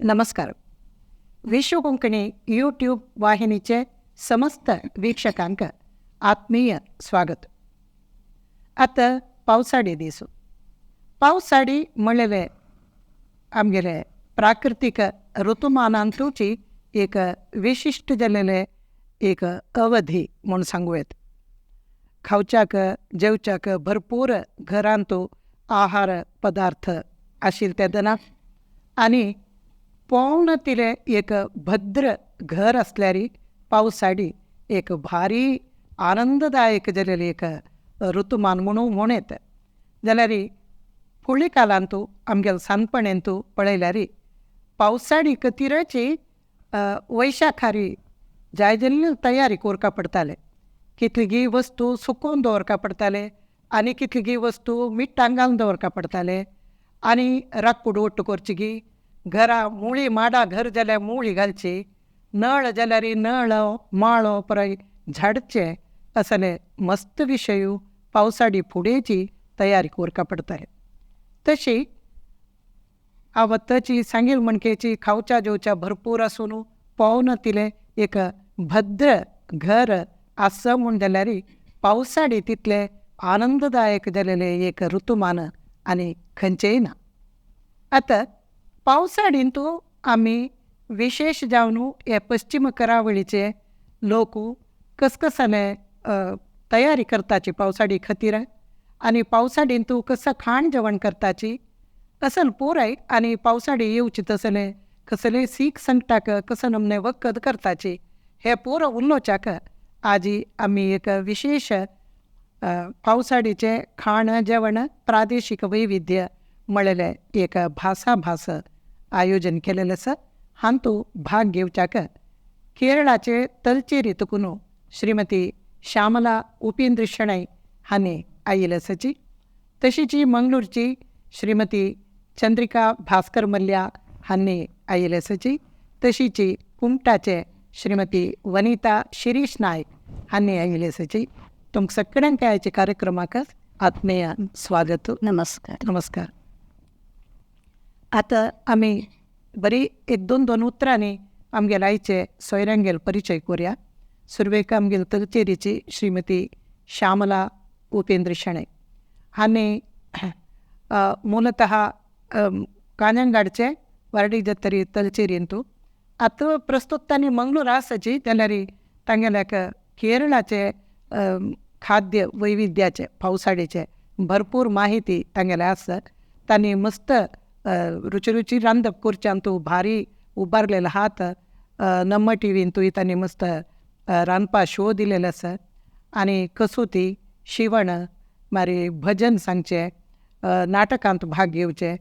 नमस्कार. विश्व कोंकणी यूट्यूब वाहिनीचे समस्त वीक्षकांक आत्मीय स्वागत. आतां पावसाडी दीस. पावसाडी म्हणलेले आमगेले प्राकृतीक ऋतुमानांतूची एक विशिश्ट जालेले एक अवधी म्हूण सांगू येता. खावच्याक जेवच्याक भरपूर घरांतू आहार पदार्थ आशिल्ले तेदना आनी पोवण तिले एक भद्र घर आसल्यार पावसाडी एक भारी आनंददायक जालेली एक ऋतुमान म्हणून म्हूण येता. जाल्यार फुडल्या कालांतू आमगेले सानपणेंतू पळयल्यार पावसाडी कतिराची वैशाखारी जाय जाल्ली तयारी कोरका पडटाले. कितलीगी वस्तू सुकोवन दवरका पडटाले आनी कितलीगी वस्तू मिठां घालून दवरका पडटाले आनी राकूड ओट्ट करची गी, घरा मुळी माडा घर जाल्यार मुळी घालची, नळ जाल्यार नळ माळो पुराय झाडचे असले मस्त विशय पावसाडी फुडेंची तयारी कोरका पडटाले. तशी आवतची सांगील म्हणकेची खावच्या जेवच्या भरपूर आसून पोवन तिले एक भद्र घर आसा म्हूण जाल्यार पावसाडी तितले आनंददायक जालेले एक ऋतुमान आनी खंयचेय ना. आतां पावसाडींतू आमी विशेश जावन हे पश्चिम करावळीचे लोक कसकसले तयारी करताची पावसाडी खातीर आनी पावसाडींतू कसं खाण जेवण करताची असल पुराय आनी पावसाडी येवची तसले कसले सीख संकटाक कसं नमने वखद करताची हे पुरो उलोवच्याक आजी आमी एक विशेश पावसाडीचें खाण जेवण प्रादेशीक वैविध्य म्हळेलें एक भासाभास आयोजन केलेलें आसा. हांतू भाग घेवच्याक केरळाचे तलचेरी तुकून श्रीमती श्यामला उपेंद्र शणै हांणी आयिल्ली आसाची. तशीच मंगळूरची श्रीमती चंद्रिका भास्कर मल्ल्या हांणी आयिल्ली आसाची. तशीच कुमटाचे श्रीमती वनिता शिरीष नायक हांणी आयिल्ली आसाची. तुमकां सगळ्यांक आयच्या कार्यक्रमाक आत्मीय स्वागत. नमस्कार. नमस्कार. आतां आमी बरी एक दोन दोन उतरांनी आमगेले आयचे सोयऱ्यांगेल परिचय करुया. सुरवेक आमगेले तलचेरीची श्रीमती श्यामला उपेंद्र शणै हांणी मूलतः कांजंगाडचे वार्डी जत्तरी तलचेरींतू. आतां प्रस्तुत तांणी मंगळूर आसाची जाल्यार तांगेल्याक केरळाचे खाद्य वैविध्याचे पावसाडीचे भरपूर माहिती तांगेले आसा. तांणी मस्त रुची रुची रांदप करच्यांतू भारी उबारलेलो हात. नम्म टी व्हींतूय तांणी मस्त रांदपा शो दिलेले आसा आनी कसुती शिवण मागीर भजन सांगचें, नाटकांत भाग घेवचें,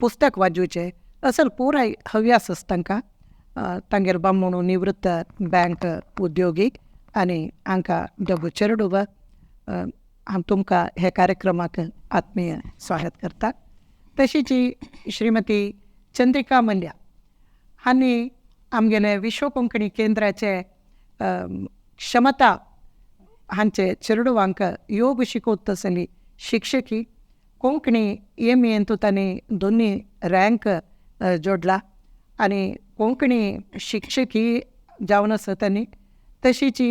पुस्तक वाजोवचें असल पुराय हव्यास आसा तांकां. तांगेलो बामणू निवृत्त बँक उद्योगी आनी हांकां डबू चेरडूव. हांव तुमकां हे कार्यक्रमाक आत्मीय स्वागत करता. तशीच श्रीमती चंद्रिका मल्ल्या हांणी आमगेले विश्व कोंकणी केंद्राचे क्षमता हांचे चेरडुवांक योग शिकवत तसली शिक्षकी. कोंकणी एम एंतू तांणी दोनी रँक जोडला आनी कोंकणी शिक्षकी जावन आसा तांणी. तशीच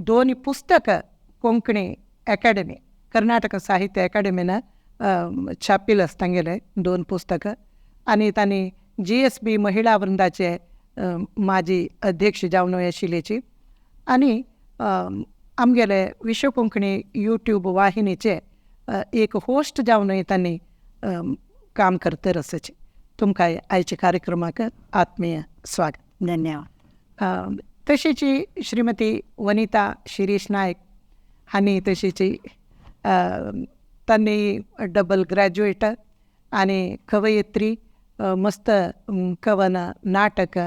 दोन पुस्तकां कोंकणी एकाडेमी कर्नाटक साहित्य एकाडेमीन छापील आसा तांगेले दोन पुस्तकां आनी तांणी GSB महिळा वृंदाचे माजी अध्यक्ष जावन आशिल्ल्याची आनी आमगेले विश्व कोंकणी यूट्यूब वाहिनीचे एक होस्ट जावनूय तांणी काम करतर आसाचे. तुमकां आयच्या कार्यक्रमाक आत्मीय स्वागत. धन्यवाद. तशीच श्रीमती वनिता शिरीष नायक हांणी तशीच तांणी डबल ग्रॅज्युएट आनी कवयित्री, मस्त कवन नाटक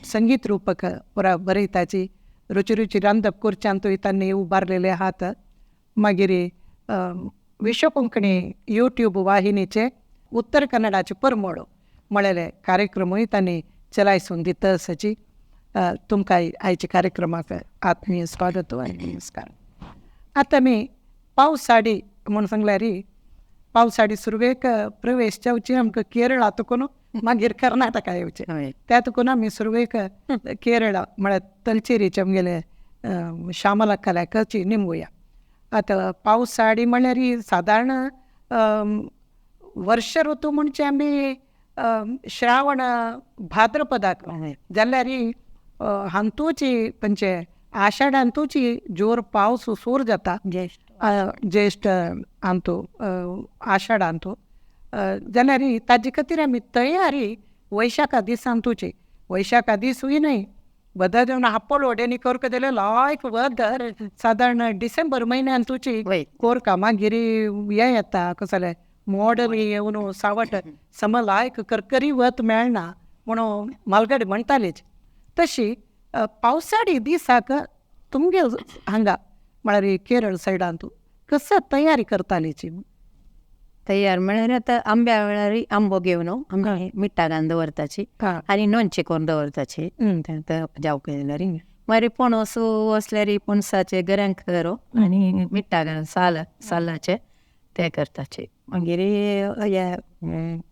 संगीत रूपक पुरा बरयताची. रुची रुची रांदप करच्यांतूय तांणी उबारलेले हात. मागीर विश्व कोंकणी यूट्यूब वाहिनीचे उत्तर कन्नडाचे परमळ म्हळेले कार्यक्रमूय तांणी चलायसून दिता आसाची. तुमकां आयच्या कार्यक्रमाक आत्मीय स्वागत आनी नमस्कार. आतां आमी पावसाडी म्हूण सांगल्यार पावसाळी सुरवेक प्रवेश जावची आमकां केरळा तुकून मागीर कर्नाटका येवचें. त्या तुकून आमी सुरवेक केरळा म्हळ्यार तलचेरीचे आमगेले श्यामलकलाकाची निमगुया. आतां पावसाळी म्हळ्यार सादारण वर्ष ऋतू म्हणजे आमी श्रावण भाद्रपदाक जाल्यार हांतूची खंयचे आषाढांतूची जोर पावस सूर जाता ज्येष्ठ हांतू आषाढांतू जाल्यार ताजे खातीर आमी तयारी वैशाखा दिसांतूची. वैशाखा दिसूय न्हय बदल जावन आपोल वड्यांनी करका जाल्यार लायक वत सादारण डिसेंबर म्हयन्यांतूची कोरका. मागीर हें येता कसलें मोड बी येवन सावट सम लायक करकरी वत मेळना म्हणून म्हालगडे म्हणटालीच. तशी पावसाळी दिसाक तुमगे हांगा म्हळ्यार केरळ सायडांतू कसं तयारी करतालीची? तयार म्हळ्यार आतां आंब्या वेळार आंबो घेवन आमी मिठा घालून दवरताची आनी लोणचें करून दवरताची जावंक जाल्यार. मागीर पणस आसल्यार पणसाचे गऱ्यांक करो आनी मिठा घालून साल सालाचे ते करताचे. मागीर हे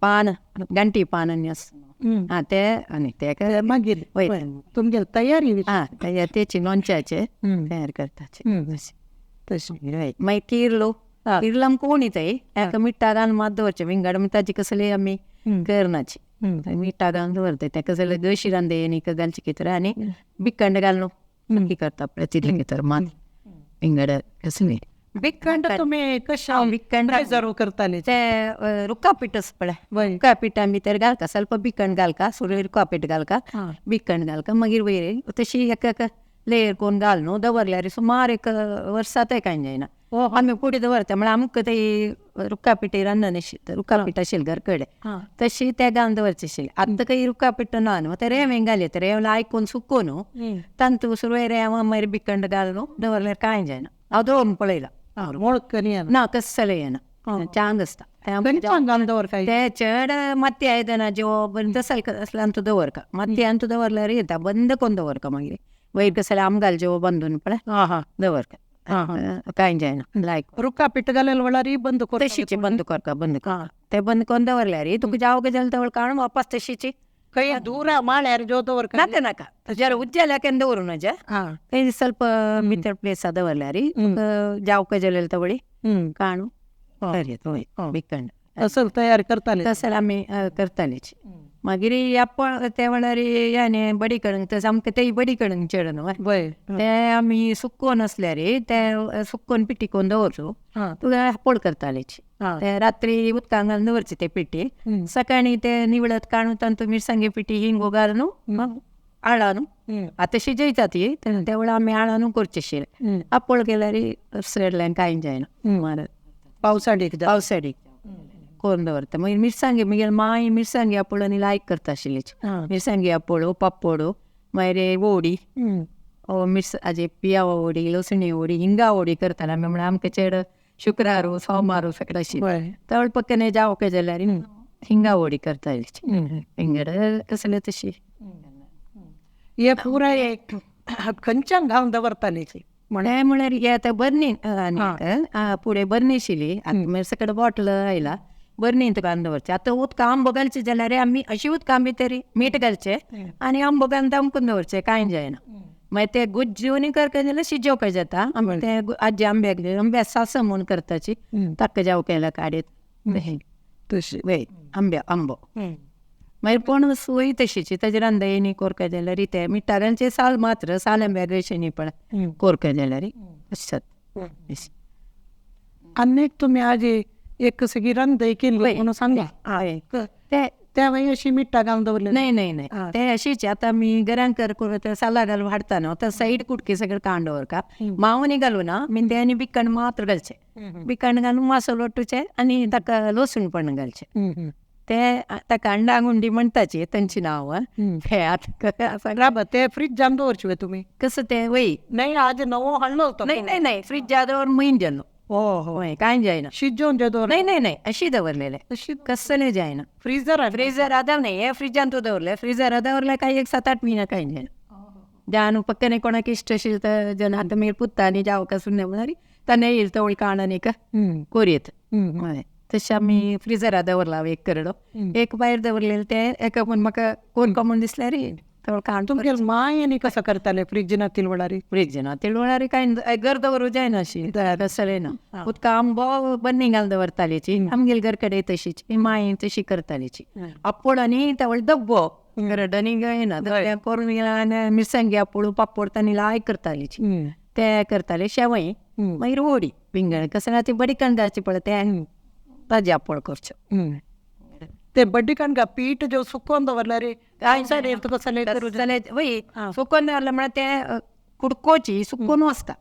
पान गांठी पान आनी आसता आं ते आनी ते मागीर तुमगे तयारी आं तयार तेची लोणच्याचे तयार करताचे तशें. मागीर किर्लो किर्ल आमकां कोण येताय ताका मिठा घालून मात दवरचें विंगड ताजी कसली आमी करनाची मिठा घालून दवरताय. ताका जाल्यार गशी रांदे आनी घालचे कितें आनी बिकंड घालून सुकी करता तितले कितें मात विंगड कसली बिकंड तुमी कशें बिकंड प्रिजर्व करताले? ते रुका पीठ आसा पळय रुका पीठ आमी तर घालता ಸ್ವಲ್ಪ बिकंड घालका सुरय रुका पीठ घालका बिकंड घालका मागीर वयर तशी एक एक लेयर करून घाल न्हू दवरल्यार सुमार एक वर्सांतय कांय जायना. आमी पुडी दवरता म्हळ्यार आमकां ते रुका पीठ रांदन रुका पीठ आशिल्लें घर कडेन तशी ते घालून दवरचे आशिल्लें. आतां काही रुका पीठ ना न्हू ते रेंवें घालयता ते रेंव आयकून सुको न्हू तांतू सुरय रेंव मागीर बिकंड घालून दवरल्यार कांय जायना. हांव दवरून पळयलां ना कसलें येना चांग आसता ते चड माती आयदनां ज्यो बंद असल्यान तूं दवरका माती तूं दवरल्यार येता बंद करून दवरका मागीर वयर कसले आम घालचे बांदून पळय दवरका कांय जायना लायक. रुका पीठ घालें वेळार बंद कर तशीची बंद करका बंद कर ते बंद करून दवरल्यार तुका जावं जाल्यार तवळ काडून वापस तशीची खंय दूरा माळ्यार ज्यो दवरका नाका नाका जरा उज्जाल्या केन्ना दवरूं नजा खंय ಸ್ವಲ್ಪ भितर प्लेसा दवरल्यार जावंक जाल्यार तवळी काडून बिकंड तसं तयार करताले तसं आमी करतालीच. मागीर आपोळ ते वेळार हें बडी कणंग तशें आमकां तेय बडी कणंग चड न्हू ते आमी सुकोवन आसल्यार ते सुकोवन पिठी करून दवरचो तुका आपोळ करतालीच. ते रात्री उदकान घालून दवरचे ते पिठी सकाळीं ते निवळत काडून तातूंत मिरसांगे पिठी हिंगो घालून आळान आतां शिजयता ती त्या वेळार आमी आळानू करचे आशिल्लें. आपोळ केल्यार सडल्यान कांय जायना मारत पावसाडीक पावसाडीक करून दवरता. मागीर मिरसांगे मागीर माय मिरसांगे आपोळ आनी लायक करता आशिल्लीच. मिरसांगे आपोळ पापड मागीर ओडी मिरसांगे पियावा ओडी लसणी ओडी हिंगा ओडी करताले आमी. म्हळ्यार आमकां चड शुक्रारू सोमारू सगळें आशिल्लें तळ पक्कने जावंक जाल्यार हिंगा ओडी करताली हिंगड कसले तशी हे पुराय खंयच्यान घालून दवरताली? म्हळ्यार म्हळ्यार हे आतां बरणी आनी फुडें बरणी आशिल्ली आतां मागीर सगळें बॉटल आयला बरणींत घालून दवरचें. आतां उदक आंबो घालचें जाल्यार आमी अशी उदकां भितर मीठ घालचें आनी आंबो घालून दमकून दवरचें कांय जायना. मागीर ते गुज्जून करका जाल्यार शिजोवंक जाता. आमी ते आजी आंब्याक आंब्या सासम म्हूण करताची ताका जावंक केल्यार काडीत तशी वय आंब्या आंबो. मागीर पणस वय तशीची ताजे रांदयनी कोरका जाल्यार ते मिठा घालचें साल मात्र साल आंब्या कशें न्ही पळय कोरका जाल्यार अशें. आनी तुमी आजी एक सगळी रांदय केली म्हणून सांगा त्या मागीर अशी मिठा घालून दवरले? नाही नाही नाही ते अशीच आतां आमी घरान कर सालां घालून हाडटा न्हू आतां सायड कुडके सगळे काडून दवरका मावनी घालूं ना मेथी आनी बिकण मात्र घालचें बिकण घालून मासो लोटुचें आनी ताका लसूण पण घालचें ते ताका अंडा गुंडी म्हणटाची तांची नांव ते आतां ते फ्रिजान दवरचे तुमी कसं ते वय नाही आज नवो हाडलो होतो. नाही नाही नाही फ्रिजा दवर म्हयन जालो हो हो कांय जायना शिजोवन जे दवर नाही नाही नाही अशी दवरलेले कसले जायना. फ्रिजर फ्रिजर आदाव नाही हे फ्रिजान तूं दवरले फ्रिजर दवरले काय एक 7-8 म्हयने कांय जायना. जान पक्कने कोणाक इश्ट अशें तर जन आतां मागीर पुता आनी जावंक आसून म्हळ्यार ताणें येयल तवळ काण आनी कोरयेत हय. तशें आमी फ्रिजरा दवरला एक करडो, एक भायर दवरलेले ते एका म्हूण म्हाका कोण म्हूण दिसल्यार थोडो काण. तुमगेले माय आनी कसो करताले फ्रिज नातील वेळारी? फ्रिज नातील वेळार कांय घर दवरूं जायना अशी कसलें ना, उदका आंबो बन्नी घालून दवरतालीची आमगेले घर कडेन तशीच माय तशी करतालीची. आपोड आनी तवळ डब्बो करड आनी येना करून आनी मिरसांगी आपोड पापोड तांणी लायक करतालीची ते करताले. शेवई मागीर वडी पिंगण कसं ती बडी कणगाची पळय ते ताजी आपोड करच्यो. ते बड्डी कणगा पीठ जो सुकोवन दवरल्यार पावसाळी कसलें करूं जाल्यार वय सुकोवन दवरलें म्हळ्यार ते कुडकोची सुकोवन आसता.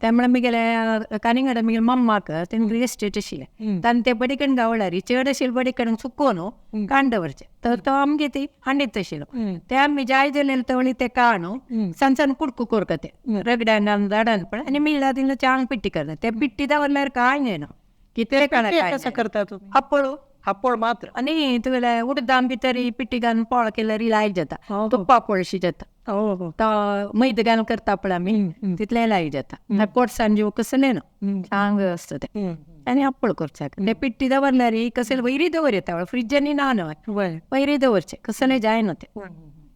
त्यामुळे मिगेले कानिंगडा मिगेले मम्माक तेंगे इस्टेट आशिल्लें तांणी ते बडी कणगां वळारी चड आशिल्ले बडी कणगां सुकोवन काण दवरचे तर तो आमगे ती हांडीत आशिल्लो ते आमी जाय जालेले तवळी ते काणू सण सण कुडको करता ते रगड्यान घालून झाडान पण आनी मिल्ला तितले चांग पिट्टी करता ते पिट्टी दवरल्यार कांय जायना कितें कसं करता तुमी? आपोळ आपोळ मात्र आनी तुगेले उडदां भितर पिट्टी घालून पोळ केल्यार लायक जाता, तो पापड अशी जाता. तो मैदा घालून करता पळय आमी तितलें लायक जाता, कोटसान जीव कसलें ना चांग आसता तें. आनी आपोळ करच्याक ते पिट्टी दवरल्यार कसले वयरी दवर येता फ्रिजांनी ना न्हय वयरी दवरचें कसलें जायना तें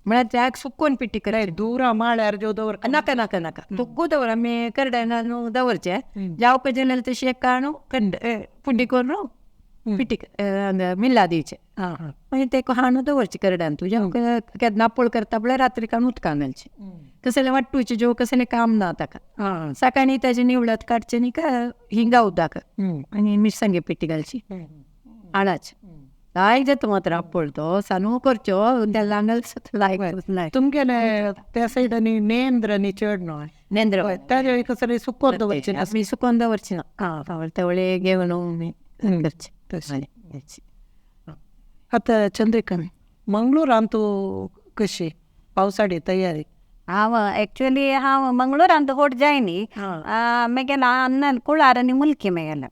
म्हळ्यार त्याक सुकोवन पिट्टी करची. दूरा माळ्यार ज्यो दवर नाका नाका नाका तुगो दवर आमी करड्यान घालून दवरचें जावपा जाल्यार तशें एक काणू पुडी करून पिटी मिल्ला दिवचें मागीर ते हाणू दवरचें करड्यान तुज्या केन्ना आपोळ करता पळय रात्री काडून उदकान घालचें कसलें वाटूचें ज्यो कसलें काम ना ताका. सकाळीं ताजें निवळत काडचें न्ही का हिंगा उदक आनी मिरसांगे पिठी घालची हाडाचें लायक जाता मात्र आपोळ तो सानू करच्यो त्या लांगल लायक लायक. तुमगेले त्या सायडांनी नेंद्र आनी चड न्हय नेंद्र ताजे कसलें सुकोवन दवरचें आमी सुकोवन दवरचें ना तेवळे घेवन करचें तशें. आतां चंद्रिका मंगळूरांत तूं कशी पावसाळी तयारी? हांव एक्चुअली हांव मंगळूरांत होट जायनी मेगेला अण्णन कुळार आनी मुलकी मेगेले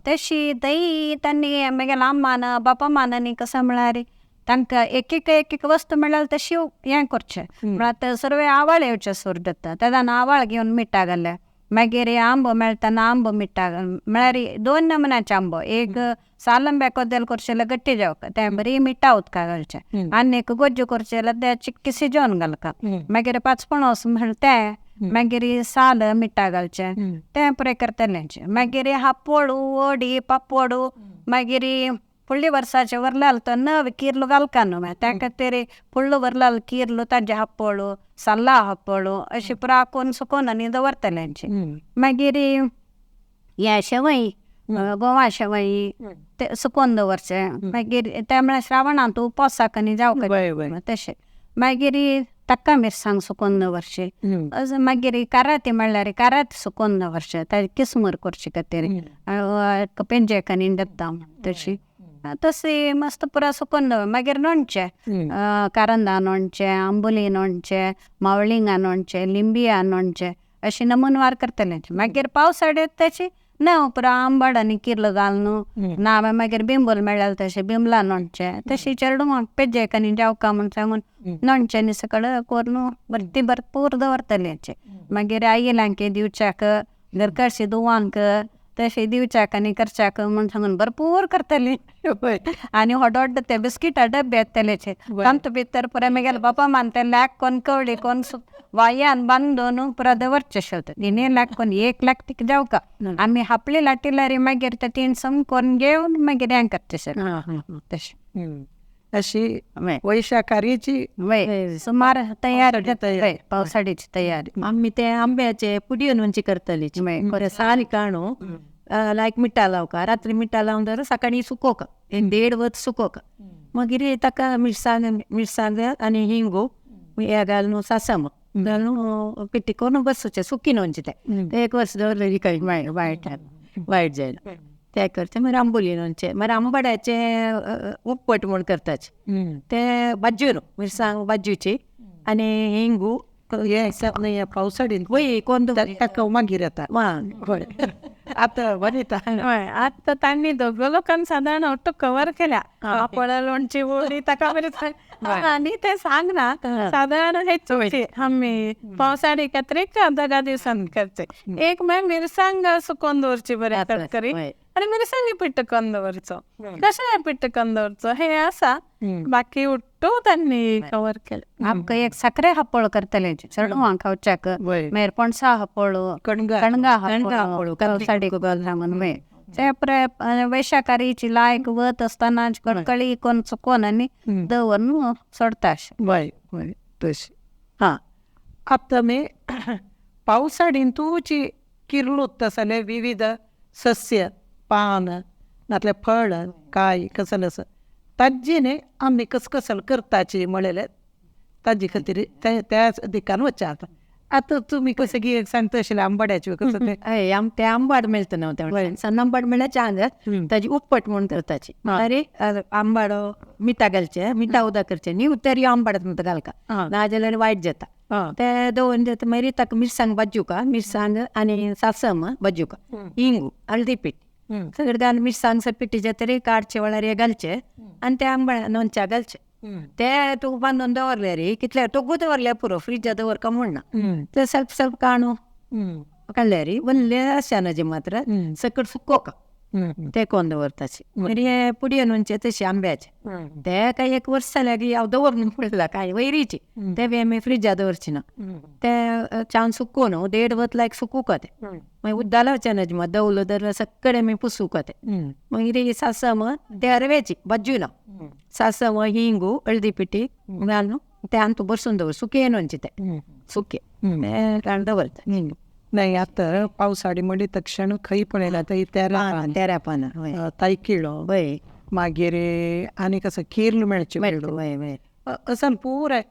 तशी थंय तांणी मेगेल्या अम्मान बापा मानानी कसं म्हळ्यार तांकां एक एक एक एक वस्तू मेळ्ळ्यार तशी हें करचें म्हळ्यार सर्वे आवाळ येवचें सूर जाता तेन्ना आवाळ घेवन मिठा घालें, मागीर आंबो मेळटना आंबो मिठा म्हळ्यार दोन नमुन्याचे आंबो, एक सालंब्या कोदेल करचें जाल्यार गट्टी जावका तें बरी मिठा उदका घालचें आनी एक गोज्जू करचें जाल्यार तें चिक्की शिजोवन घालका, मागीर पांचपणस म्हळ्यार तें मागीर साल मिठा घालचें तें पुरें करतलें. मागीर हापोडू वडी पापोडू मागीर फुडल्या वर्साचें वरलाल तो नवें किर्ल घालका न्हू त्या खातीर फुडलो वरलाल किर्ल ताजें हापोळू साल्ला हापोळू अशें पुरा करून सुकोवन आनी दवरतलें. मागीर हें शेवई गोवा शेवई ते सुकोवन दवरचें मागीर ते म्हळ्यार श्रावणांत उपासाक आनी जावपाक तशें. मागीर तक्का मिरसांग सुकोवन दवरची, मागीर काराती म्हणल्यार कारात सुकोवन दवरचें ताजें किसमूर करचे खातीर पेंजेक आनी जाता तशी तशी मस्त पुरा सुकोवन दवर. मागीर लोणचें कारंदा लोणचें, आंबोली लोणचें, मावळिंगां लोणचें, लिंबिया लोणचें अशें नमुनवार करतलें. मागीर पावसाळ्यांत तशी ना पुरा आंबट आनी किर्ल घालून ना मागीर बिंबल मेळ्ळें तशें बिंबलां लोणचें तशें चेडवांक पेजेक आनी जावका म्हूण सांगून लोणचें आनी सगळें करून भरती भरपूर दवरतलें. मागीर आयलांक दिवच्याक घरकाशी दुवांक तशें दिवच्याक आनी करच्याक म्हूण सांगून भरपूर करतली. आनी व्हड व्हड ते बिस्किटा डब्बे येतले तातूंत भितर पुरा मागीर बापा मानते लाक कोन कवळी कोन वायान बांदून पुरा दवरचें शेवता तिणें लाक कोन एक लाख तिका जावका आमी हापली लाटिल्यार मागीर ते तीन सम कोन्न घेवन मागीर हें करचें सर तशें. अशी वैशाखारीची सुमार तयारी जाता पावसाळीची तयारी. आमी ते आंब्याचे पुडयो नुंची करतली साल काणू लायक मिठा लावका रात्री मिठा लावन दवर सकाळीं सुकोवका एक देड वत सुकोवका मागीर ताका मिरसांग मिरसांग आनी हिंगू हें घालून सासम घालून पिट्टी करून बसचें सुकी नुंची तें एक वर्स दवरलें कांय वायट वायट जायना ते करचें. मागीर आंबोली लोणचें, मागीर आंबाड्याचें उपट म्हूण करताचे ते भाजयो न्हू मिरसांग भाजयेची आनी हिंगू हें पावसाळीन वय कोण ताका मागीर येता. आता वनिता आता तांणी दोग लोकांनी साधारण ಒಟ್ಟು कवर केल्या पापड लोणची बोडी ताका आनी ते सांग ना साधारण हेच आम्ही पावसाळी एकत्रित 10 दिवसांत करचे. एक मागीर मिरसांग सुकोवन दवरची बऱ्या तरकारी आनी मिरसांगी पिट्ट करून दवरचो. कशें पिट्ट करून दवरचो हे आसा. बाकी उट्टू तांणी कवर केलें. आमकां एक साखरे हापोळ करतले चेडवां खावच्याक मागीर पणसा हापोळ कणगा हापोळ साडी सांगून ते वैशाखारीची लायक वत आसतना कडकळी कोण चुकोन आनी दवरून सोडता अशें. वय वय तशी. हां आतां मी पावसाडीन तुची किर्लूत आसले विविध सस्य पान नातल्यार फळ काय कसलें आसा ताजी न्ही आमी कसकसल करताची म्हणलें ताजे खातीर त्याच दिकान वचचें. आतां आतां तुमी कसं की सांगता आशिल्लें आंबाड्याचे कसं तें. हय ते आंबाड मेळटा न्हू ते सन्न आंबाड म्हळ्यार चांद ताजी उपट म्हूण करताची. अरे आंबाडो मिठा घालचें मिठा उदक करचें न्ही तरी आंबाड घालका नाजाल्यार वायट जाता. ते दवरून जाता मागीर ताका मिरसांग भाजूका मिरसांग आनी सासम भाजूका हिंगू हळदी पीठ सगळें घालून मिरसांग पिठी जातरी काडचे वेळार घालचे आनी ते आंबाड लोणच्या घालचे. ते तुका बांदून दवरले रे कितले तोगू दवरले पुरो फ्रिजा दवर का म्हणना ते ಸ್ವಲ್ಪ ಸ್ವಲ್ಪ काणू काडले रे वल्ले आसना मात्र सकट सुकोका ते कोण दवरताचे. मागीर पुडये नुनचे तशे आंब्याचे ते काय एक वर्स जालें की हांव दवरून पडला काय वैरीचे ते बी आमी फ्रिजा दवरचे ना ते छान सुको न्हू 1.5 वत लायक सुकूका ते मागीर उद्दा लावचे ना मात दवलो तर सगळे आमी पुसूका ते. मागीर सासम ते हरव्याची भाजू ना सासम हिंगू हळदी पिठी घालून ते आनी बरसून दवर सुके नुनचे ते सुके घालून दवरता. नाही आता पावसाळी म्हणली तक्षण खंय पळयला थंय तेरा पानां तायकिळो वय मागीर आनी कसं किर्ल मेळचें वय असं पुराय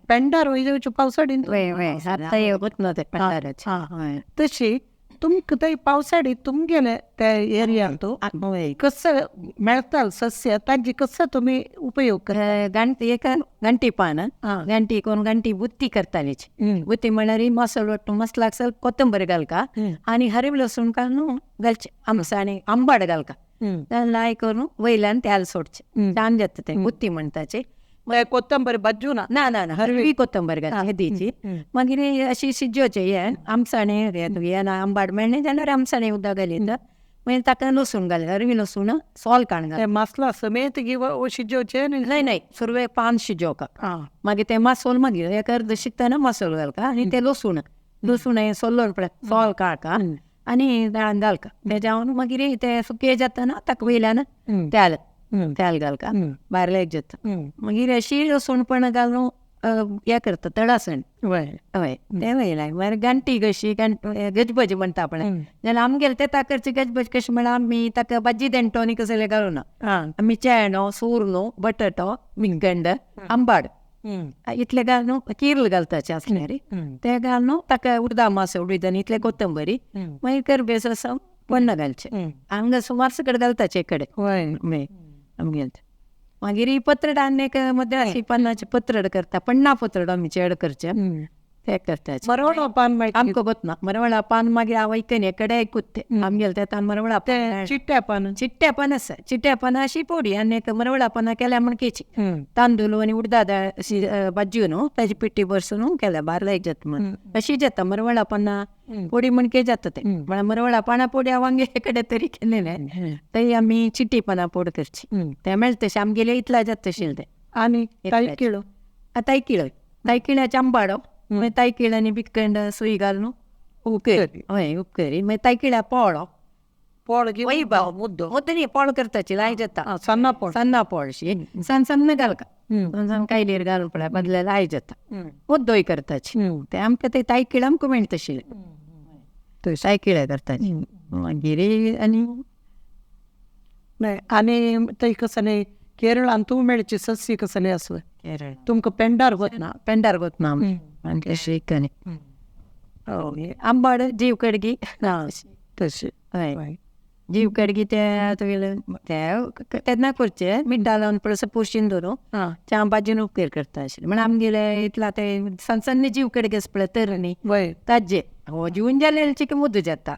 पेंडार वय जावचें पावसाळीन. वय वय आतां ते पेंडाराचे. तशी तुमकां थंय पावसाळी तुमगेले त्या एरियांत कसं मेळटा सस्य ताजी कसं तुमी उपयोग करता. एक गंटी पान गंटी कोण गंटी बुत्ती करताली. बुत्ती म्हळ्यार मसालो वाटून मसलाक ಸ್ವಲ್ಪ ಕೊತ್ತಂಬರಿ घालका आनी हरवी लसूण घालून घालचे आमसाणी आंबाड घालका लाय करून वयल्यान तेल सोडचें छान जाता ते बुत्ती म्हणटाचे. कोथंबरी भाजू ना ना ना ना हरवी कोथंबरी घालची हेदीची. मागीर अशी शिजोवचें हें आमसाणे हें आंबाड मेळ्ळें जाल्यार आमसाणे उदक घालीत मागीर ताका लसूण घाल हरवी लसूण सोल काण घाल मसला समेत शिजोवचें. नाही नाही सुरवेक पान शिजोवका मागीर तें मासोल मागीर एक अर्द शिजतना मासोल घालका आनी तें लसूण लसूण हें सोल्लो पळय सोल काडका आनी दाळान घालका तेज्या मागीर तें सुकें जातना ताका वयल्यान तेल तेल घालका भायर लायक जाता. मागीर अशी लसूणपण घालून हें करता तळासण वय हय तें वयल्यान मागीर गांठी कशी गजबज म्हणटा पळय जाल्यार आमगेले ते ताकरची गजबज कशी म्हळ्यार आमी ताका भाजी देंटो आनी कसलें घालूना आमी चेणो सुर्नो बटाटो मिगंड आंबाड इतले घालून किर्ल घालताचे आसल्यार ते घालून ताका उर्दा मासो उडयता आनी इतले कोथंबरी मागीर करबेस असो पण्ण घालचें हांगा सुमार सकट घालताचे कडेन वय आमगेले. मागीर पत्रड आनी एक मद्रासी पानाचे पत्रड करता पण्णा पत्रड आमी चड करचें ते करता. मरवळा पान आमकां गोतना मरवळा पान मागीर हांव आयकन कडेन आयकूत तें आमगेलें तें मरवळा पान चिट्ट्या पान चिट्ट्या पान आसा चिट्ट्या पानां अशी पोडी आनी एक मरवळा पानां केल्या म्हण केची तांदूळ आनी उडदा दाळ अशी भाजयो न्हू ताजी पिठी भरसून केल्या भार लायक जाता म्हण अशी जाता मरवळा पानां पोडी म्हणके जाता तें म्हळ्यार मरवळा पानां पोडी हांव आमगेले कडेन तरी केलेलें थंय आमी चिटी पानां पोड करची तें मेळटा तशें आमगेलें इतलें जाता तशें तें. आनी तायकिळो तायकिळो तायकिळ्याचें आंबाडो मागीर तायकिळ आनी बिकंड सुय घालून उपकरी हय उपकरी मागीर तायकिळ्या पोळो पोळ घेवन मुद्दो मुद्दो न्ही पोळ करताची लाय जाता सन्ना पोळ सन्ना पोळशी सन्न सन्न घालका सन्न सन्न कायलेर घालून पळय बदले लाय जाता मुद्दोय करताची ते आमकां ते तायकिळ आमकां मेळटा तशें तायकिळ्या करताची. मागीर आनी नाही आनी थंय कसलें केरळान तूं मेळचे सस्य कसलें आसा केरळ तुमकां पेंडार वतना पेंडार वतना आनी तशें कनी आंबाड जीव कडगी तशें हय जीव कडगी ते ते तेन्ना करचें मिठा लावन पळय पुरशीन धरून च्या भाजून उपकार करता आशिल्लें म्हण आमगेले इतला ते सन्न सन्न जीव कडगे आसा पळय तर न्ही वय ताज्जे हो जीवन जालें चिके मुद्दो जाता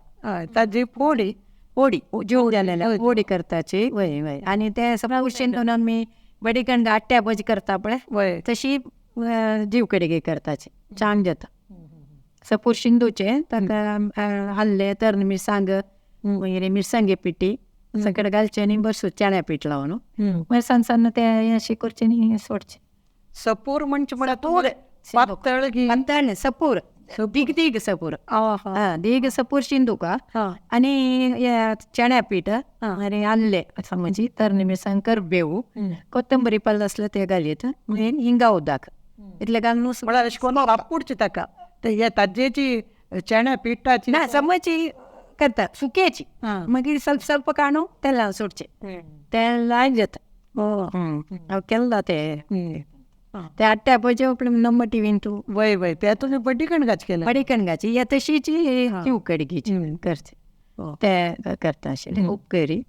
ताजी फोडी ओडी जीव जालेल्या ओडी करताची वय वय. आनी ते सगळ्या शिंदून आमी बडीकण आट्ट्या भजी करता पळय वय तशी जीव कडी करताची छान जाता. सपूर शिंदूचे ताका हल्ले तर मिरसांग मागीर मिरसांगे पिठी सगळें घालचें आनी बरसू चण्या पीठ लावन मागीर सन्न सन्न ते अशें करचें आनी सोडचें. सपूर म्हणजे म्हळ्यार पातळ पातळ न्ही सपूर दीग दीग सपूर दीग सपूर शिंदूका आनी चण्या पीठ आनी आल्ले समजी तरणी मिरसांग करबेव कोथंबरी पल्लो आसल्यार ते घालयत मागीर हिंगा उदक इतलें घालून म्हळ्यार अशें करून वापुडचें ताका ते ताजेची चण्या पिठाची ना समजी करता सुकेची मागीर ಸ್ವಲ್ಪ ಸ್ವಲ್ಪ काणू तेलान सोडचें तेल लायन जाता. हांव केल्ला ते ते आट्ट्या भजी आपले नम्म टिवीन तूं वय वय ते तुमी बड्डी कणगाच केलें बडी कणगाची या तशीची जीव कडगीची करचे ते करता आशिल्ले उपकरी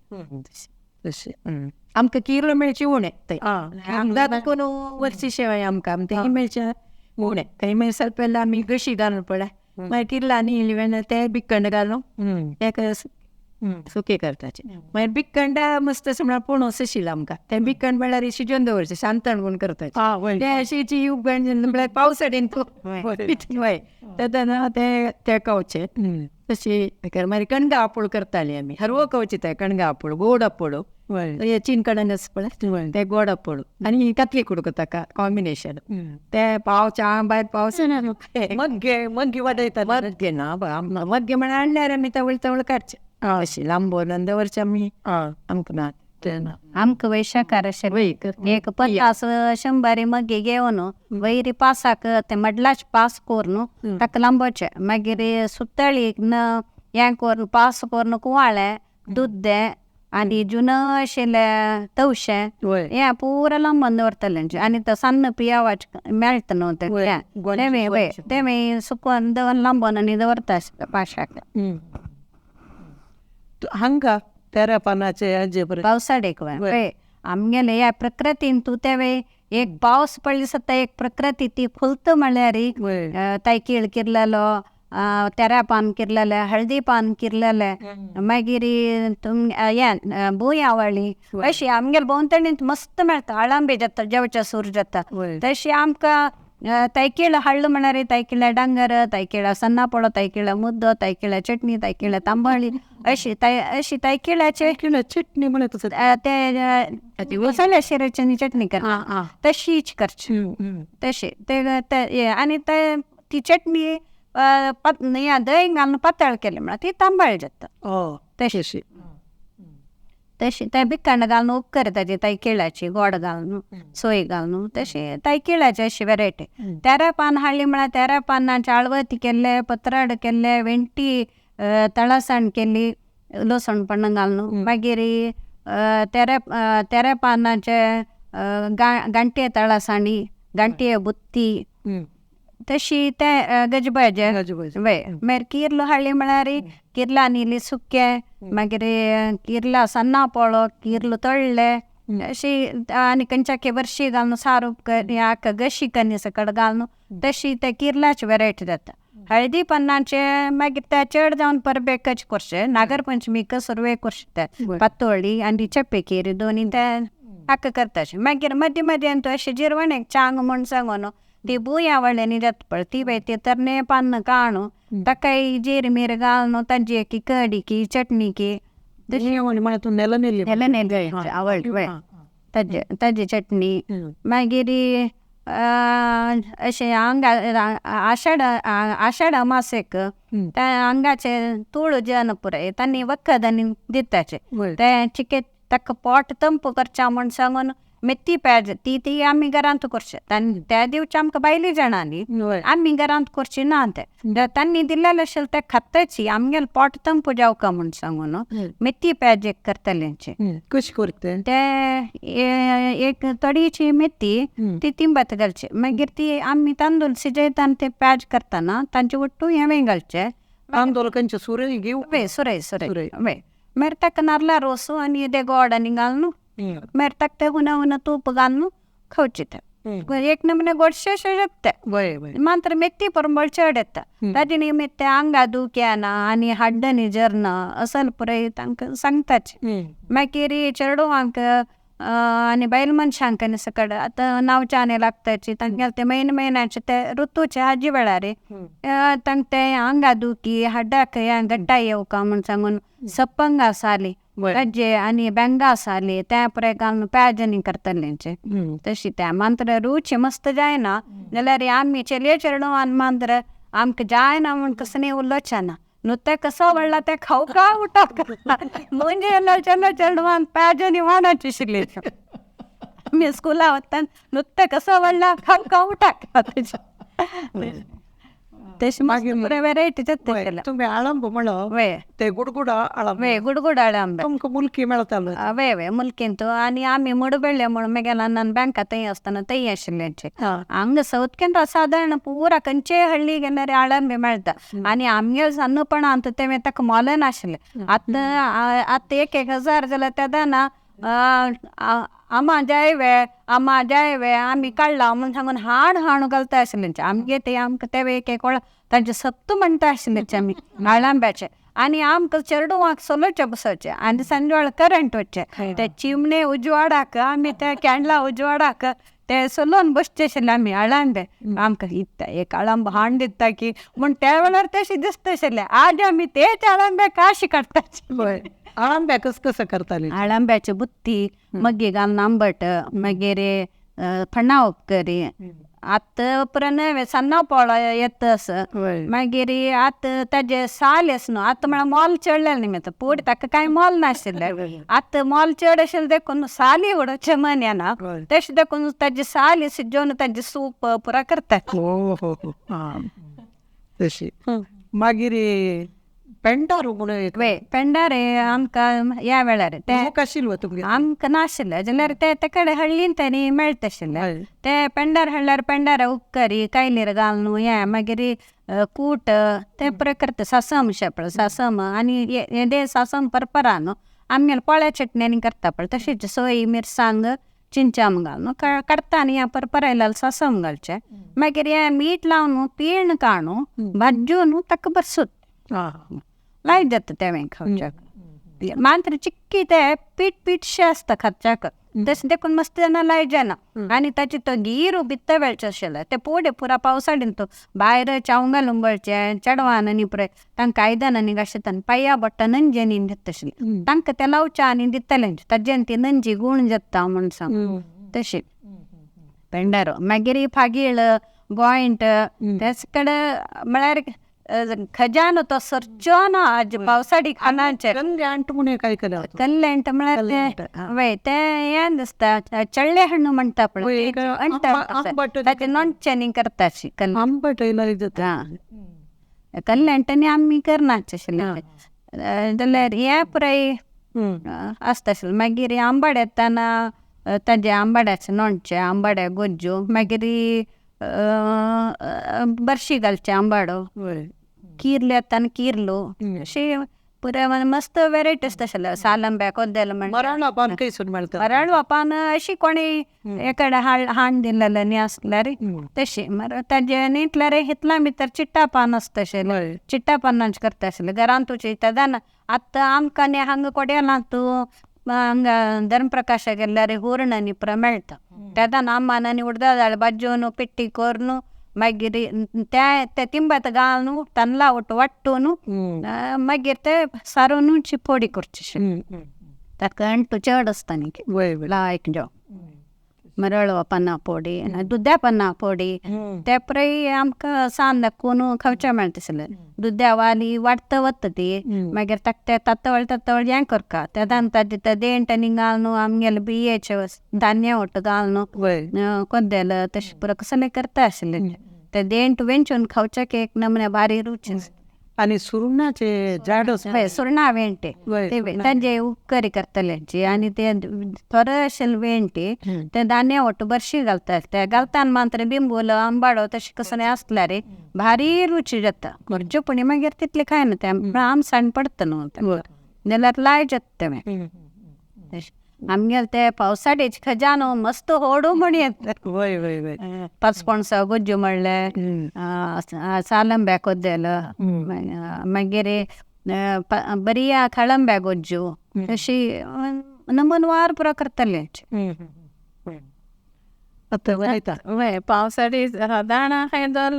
तशें. आमकां किर्ल मेळची उणें थंय हांगा कोण वर्सी शेवाय आमकां तें मेळचें उणें थंय मागीर ಸ್ವಲ್ಪ ಎಲ್ಲ आमी गशी घालून पळय मागीर किर्लांनी इल्ली वेळ ते बिकंड घालून तेका सुके करताचे. मागीर बिकंडा मस्त अशें म्हळ्यार पणस आशिल्लो आमकां तें बिकंड म्हळ्यार शिजोवन दवरचें शांतण म्हूण करताचे ते अशी उबगण म्हळ्यार पावसाडीन तूं वय तेन्ना ते ते कवचे तशी मागीर कणगां आपूळ करताली आमी हरवो कवचे ते कणगां आपूळ गोड आपूळ हे चीन आसा पळय ते गोड आपूळ आनी कातली कुडको ताका कॉम्बिनेशन ते पाव च्या भायर पावस मग्गे मग्गे वाडयता मग्गे ना मग्गे म्हळ्यार हाडल्यार आमी तवळ तवळ काडचे अशी लांबोवन दवरचे आमी आमकां ना आमकां वैशाखार अशें एक 50-100 मग्गे घेवन वयरी पासाक ते मडलाच पास करून ताका लांबोवचें. मागीर सुतळी हें करून पास करून कुवाळें दुद्दें आनी जुन आशिल्लें तवशें हें पुरो लांबोवन दवरतलें आनी तो सान्न पियावाच मेळटा न्हू तें तें वय तें सुकोवन दवर लांबोवन आनी दवरता आसता पाशाक. हांगा तेरा पानाचे हाजे बरें पावसाडेक वय आमगेले ह्या प्रकृतीन तूं तें एक पावस पडले सुद्दां एक प्रकृती ती फुलता म्हळ्यार तायकीळ किरलेलो तेरा पान किरलेलें हळदी पान किरलेलें मागीर हें भुंयावळी अशी आमगेले भोंवतणींत मस्त मेळटा. आळंबे जाता जेवच्या सूर जाता तशी आमकां तायकिळ हाडलो म्हळ्यार तायकिळ्या डांगर तायकिळ्या सन्नापोळो तायकिळ्या मुद्दो तायकिळ्या चटणी तायकिळ्या तांबळी अशी अशी तायकिळ्याचे चटणी म्हळ्यार ते मसाल्या शिऱ्याची चटणी करता तशीच करची तशी ते आनी ते ती चटणी दही घालून पातळ केली म्हळ्यार ती तांबळ जाता. तशी तशी ते बिकंड घालून उपकर ताजी तायकिळ्याची गोड घालून सोय घालून तशी तायकिळ्याची अशी वेरायटी. तेरा पान हाडली म्हळ्यार तेरा पानाचे आळवती केल्ले पत्राड केल्ले वेंटी तळसाण केली लसण पण घालून मागीर तेरा तेरा पानाचे गांठये तळसाणी गांठये बुत्ती तशी ते गजबजे वय. मागीर किर्ल हाडली म्हळ्यार किर्लांनी इल्ली सुकें मागीर किर्ला सन्ना पोळो किर्ल तळ्ळे अशी आनी खंयच्या वर्शी घालून सारू गशी कन्नी सकट घालून तशी ते किर्लाची वेरायटी जाता. हळदी पन्नाचे मागीर ते चड जावन परबेकच करचे नागरपंचमीक सुरवेक करचे ते पातोळी आनी चेपे कीर दोनी ते हाका करता मागीर मदीं मदीं तूं अशें जिरवणेक चांग म्हूण सांगून ती भुंयावळ्यांनी जाता पळय ती बाय ती तरणे पान्न काणू ताकाय जीर मीर घालून ताजी एक कडी की चटणी की नेल आवडली वय ताजी ताजी चटणी. मागीर अशें हांगा आषाढ आषाढ अमासेक त्या हांगाचे तुळ जन पुराय तांणी वखद आनी दिताचे ते चिके ताका पोट तंप करच्या म्हूण सांगून मेथी पेज ती ती आमी घरांत करचे त्या दिवचे आमकां भायली जाणांनी आमी घरांत करची ना ते तांणी दिल्लेले आशिल्लें ते खाताची आमगेले पोट तंप जावका म्हूण सांगून मेथी पेज एक करतल्यांचे. कशी करते ते एक थोडीशी मेथी ती तिंबत घालची मागीर ती आमी तांदूळ शिजयता आनी ते पेज करतना तांचे ಒಟ್ಟು हें घालचे तांदूळ खंयचे सुरय घेव वय सुरय सुरय वय मागीर ताका नाल्ला रोस आनी ते गोड आनी घालून मागीर ताका ते हुना हुना तूप घालून खावचे ते. एक नमुने गोडशे जाता मात्र मेथी परंबळ चड येता ताजे निमित्त आंगा दुख्याना आनी हाड्डांनी जरना असल पुराय तांकां सांगताचे. मागीर चेडवांक आनी बायल मनशांक आनी सकड आतां नावच्याने लागताची तांगेले ते म्हयने म्हयन्याचे ते ऋतूचे हाजी वेळार तांकां ते आंगा दुखी हाडाक गट्टाय येवका म्हूण सांगून सपंगा साली ताजे आनी बेंगा साली त्या पुराय घालून प्याजनी करतलेंचे तशी त्या मात्र रुची मस्त जायना जाल्यार आमी चेडये चेडवान मात्र आमकां जायना म्हूण कसं उलोवचें ना नुस्तें कसो व्हडला तें खावका उठाक म्हणजे चलो चेडवान प्याजनी वाणाची शिकली आमी स्कुला वता नुस्तें कसो व्हडला खावका उठाक तशें मागीर वेरायटी जाता. तुमी आळंब म्हणो ते गुडगुड आळंब वे गुडगुड आळंब तुमकां मुलकी मेळतालो वे वे मुलकींत आनी आमी मडबेळ्ळे म्हणून मागीर अण्णान बँका थंय आसतना थंय आशिल्ल्याचे हांगा सावथ केन्रा सादारण पुरा खंयचेय हळ्ळी गेल्यार आळंबे मेळटा आनी आमगे सान्नपणांत तें ताका मोल नाशिल्लें. आतां आतां 1-1 हजार जाल्यार तेन्ना आमा जाय वे आमा जाय वे आमी काडला म्हूण सांगून हाड हाड घालता आशिल्ले आमगे ते आमकां ते एक एक तांचे सत्त म्हणटा आशिल्ले आमी आळांब्याचे आनी आमकां चेडवांक सोलोचे बसोवचे आनी सांजवेळ करंट वचचे ते चिमणे उजवाडाक आमी त्या कॅन्डला उजवाडाक ते सोलोवन बसचे आशिल्ले आमी आळांबे आमकां इत्ता एक आळंब हाड दिता की म्हूण त्या वेळार तशें दिसता आशिल्लें. आज आमी तेच आळंबे काशी काडटाचे. आळंब्या कस कसं करताले? आळंब्याची बुत्ती मग्गी घालून आंबट मागीर फणा उपकरी आतां उपरांत सान्नां पोळो येता असो मागीर आतां ताजे साल आस न्हू आतां म्हळ्यार मोल चडलेलें निमित्त पयलीं ताका कांय मोल नाशिल्लें आतां मोल चड आशिल्लें देखून साली उडोवचें मन येना तशें देखून ताजे साली शिजोवन ताजें सूप पुरा करतात. हो हो हो तशी मागीर पेंडार म्हणून वे पेंडार आमकां ह्या वेळार ते आशिल्लो तुमगे आमकां नाशिल्लें जाल्यार ते ते कडेन हळ्ळीन तेणी मेळटा आशिल्लें ते पेंडार हाडल्यार पेंडार उपकरी कायलीर घालून हें मागीर कूट ते पुराय करता सासम शेपळ सासम आनी हें सासम परपरा न्हू आमगेले पोळ्या चटणी करता पळय तशीच सोय मिरसांग चिंचाम घालून काडटा आनी ह्या परपरायल्यार सासम घालचें मागीर हें मीठ लावन पीण काडून भाजून ताका बरसूत लायक जाता तेवें खावच्याक मात्र चिक्की ते पीठ पीठशें आसता खावच्याक तशें देखून मस्त जाणा लायक जायना आनी ताची तो गिरू भित्त वेळचें आशिल्लें ते पुडे पुरा पावसाळीन तो भायर चावंग घालून बळचें चेडवान आनी पुराय तांकां आयदनांनी घाशेता पांया बोटां नंजेनी दिता आशिल्लें तांकां तें लावचें आनी दितलें ताजेन ती नंजी गूण जाता म्हूण सांग तशें पेंडारो मागीर फागीळ गोंयट तेच कडेन म्हळ्यार खजानो तो सरचो ना आज पावसाळी खाणाचेर. कल्यांट म्हूण एक आयकलां. कल्यांट म्हळ्यार तें वय तें हें दिसता चळ्ळे हण्णू म्हणटा पळय ताचें लोणचें करता अशी आंबट जाता कल्यांट आनी आमी करनाच आशिल्लें जाल्यार हें पुराय आसता आशिल्लें. मागीर आंबाड येताना ताजें आंबाड्याचें लोणचें आंबाड्या गोज्जो मागीर बर्शी घालचें आंबाडो किर्ल येता आनी किर्लो अशें पुराय मस्त वेरायटी आसता आशिल्लें सालंब्या कोद्देल मराळा पान खंयसून मेळटा? मराळवा पान अशी कोणी एकडे हाड दिल्लें न्ही आसल्यार तशी ताजें न्ही हितला भितर चिट्टा पान आसता आशिल्लें चिट्टा पानांचें करता आशिल्लें घरांतूच तेन्ना आतां आमकां न्ही हांगा कोड्यालांत हांगा धर्मप्रकाशा गेल्यार हुर्ण आनी पुरा मेळटा तेन्ना आमान आनी उडदा दाळ भाजून पिट्टी करून मागीर ते तिंबत घालून तांदळा ओट वांटून मागीर ते सारून चिपोडी करची ताका अंटू चड आसता न्ही लायक जेवण मरळवा पाना पोडी दुद्या पाना पोडी ते पुराय आमकां सान दाखोवन खावचें मेळटा आशिल्लें दुद्या वाली वाडटा वता ती मागीर ताका ते तातळ तातळ हें करता तेन्ना ताजें तें देंट आनी घालून आमगेलें बियेचें धान्य ओट घालून कोद्देल तशें पुरो कसलें करता आशिल्लें ते देंट वेंचून खावच्याक एक नमुने भारी रुची आनी सुरणाचे झाड हय सुरणां वेंटे ते तांचे उपकरी करतल्यांची आनी ते थोडे आशिल्ले वेंटे ते धान्य ओट बरशी घालतात ते घालताना मात्र बिंबूल आंबाडो तशें कसलें आसल्यार भारी रुची जाता गरजे पुणी मागीर तितलें खायना तें आमसाण पडटा न्हू जाल्यार लाय जाता तें. आमगेले ते पावसाळीच खजानो मस्त होडू म्हण येता. वय वय वय. पचपणसा गुज्जू म्हणले, सालंब्या कोद्देल, मागीर बरिया खळंब्या गोज्जू, अशी नमनवार पुरो करतले. वय पावसाळी दाणा हे दर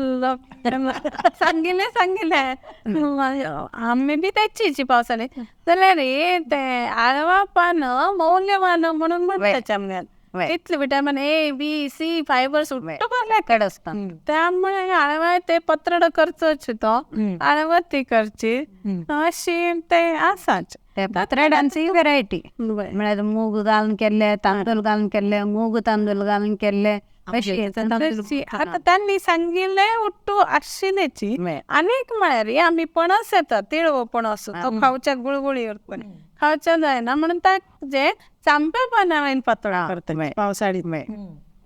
सांगिल्लें सांगिल्लें आमी बी तेचीची पावसाळी जाल्यार रे ते आळवा पान मौल्यवान म्हणून म्हणटाचे आमगेर. तितले vitamin A B C fibre सुट्टो भरले कडसता. त्यामुळे आळवा ते पत्रड करचोच तो आळवा ती करची अशी ते आसाच. पत्रडांची व्हेरायटी म्हळ्यार मूग घालून केल्ले, तांदूळ घालून केल्ले, मूग तांदूळ घालून केल्ले. आतां तांणी सांगिल्लें उट्टू आशिल्ल्याची. आनीक म्हळ्यार आमी पणस येता तिळवो पणस तो खावच्याक गुळगुळी उरता खावच्या जायना म्हणून ताजे चांप्या पाना वयन पातोळ्यो करता पावसाळी.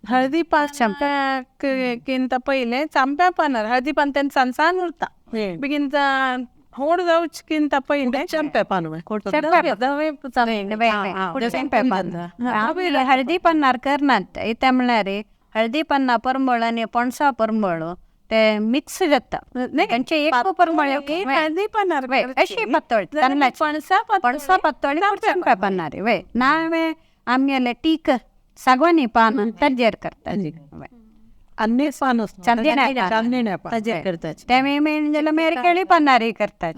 हळदी पान किंता पयलें चांप्या पानार हळदी पान तेन्ना सान सान उरता बेगीन होड जावच किंता पयलें चंप्या पान. हळदी पन्नार करनात इतें म्हळ्यार हळदी पन्ना परमळ आनी पणसा परमळ ते मिक्स जाता. तेंचे एक परमळ हळदी पन्नार अशी पातळ पणसा पणसा पातळ चंप्या पन्नार. वय ना आमगेले टीक सागवानी पान ताजेर करता. आनी पान चांदण्या पान तेमी मेन जाल्यार मागीर केळी पन्नारी करतात.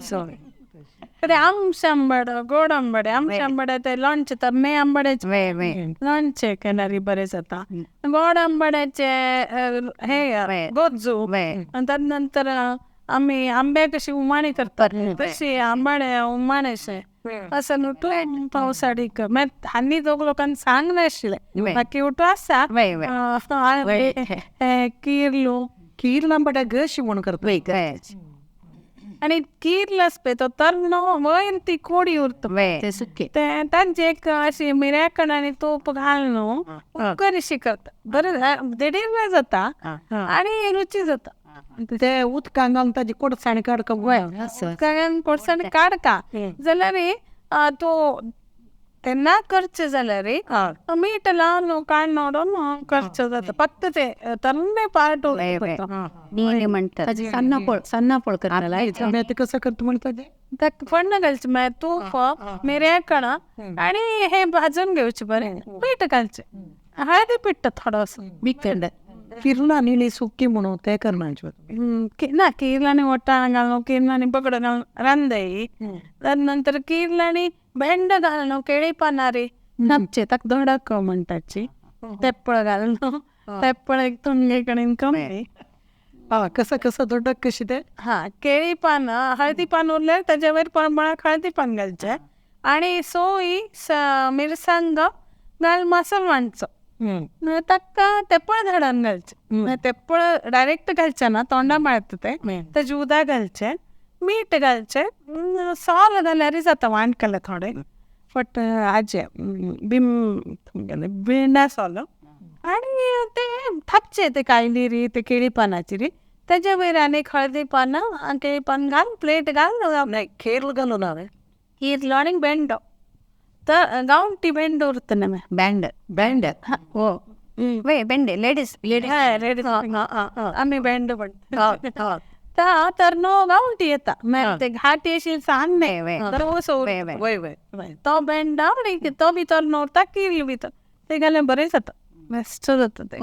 ते आमश आंबड गोड आंबडे आमश आंबडे ते लोणचें तरणे आंबड्याचे लोणचें केल्यार बरें जाता. गोड आंबड्याचे हे गोज्जू. आनी नंतर आमी आंब्या कशी उमाणी करतात तशी आंबाडे उमाणेशे असं न्हू तूं पावसाळी मागीर आनी दोग लोकांक सांग नाशिल्लें बाकी उठो आसा किर्लू कीर आंबड्या गशी म्हूण करता. आनी किर्ल आसपय तो तरनो वयर ती कोडी उरता ते तांचे एक अशी मिऱ्याकण आनी तूप घाल न्हू उपकर अशी करता बरें दिडीर वेळ जाता आनी रुची जाता. ते उदकान घालून ताजी कोडसाण काडका. उदकान कोडसाण काडका जाल्यार तूं तेन्ना करचें जाल्यार मीठ लावन काडून उडोवन करचें जाता. फक्त ते तरणे पार्ट म्हणटात सान्नापोळ सान्नापोळ करता. ते कसं करता म्हणटा ते ताका फोण्ण घालचें मागीर तूप मिऱ्याकण आनी हे भाजून घेवचें बरें मीठ घालचें हळदी पिट्ट थोडोसो बिकंड किर्ला निळी सुकी म्हणून ते करनाचे. ना किर्लांनी वटाण घालून किर्लांनी बगडो घालून रांदय. नंतर किर्लांनी भेंड घालून केळी पानारी नापचे ताका धडक म्हणटाची तेप्पळ घालून तेप्पळ एक तुमगे कडेन कमी. हा कसं कसं धडक कशी ते हा केळी पान हळदी पान उरल्यार ताज्या वयर परमळाक हळदी पान घालचें आनी सोय मिरसांग घाल मासो मांडचो ताका तेपळ धाडान घालचें. तेपळ डायरेक्ट घालचें ना तोंडा मारता ते ताजें उदक घालचें मीठ घालचें सोल घाल्यारय जाता वांटकले थोडे बट हाजें बिम बिंडा सोल आनी ते थापचे ते कायली री ते केळी पानाची री ताजे वयर आनी हळदी पानां केळी पान घाल प्लेट घाल. नाही केरळ घालून हांवें किर्लो आनी भेंडो तर गांवठी भेंडो उरता न्ही बँड बँड हो वे बेंडे लेडीज लेडीज आमी भेंडो म्हणटा. तर न्हू गांवठी येता मागीर ते घाटी अशी सान न्ही वय वय तो भेंडो आनी तो भितर न्हू उरता किर्ल भितर ते घाल्यार बरें जाता बेस्ट जाता ते.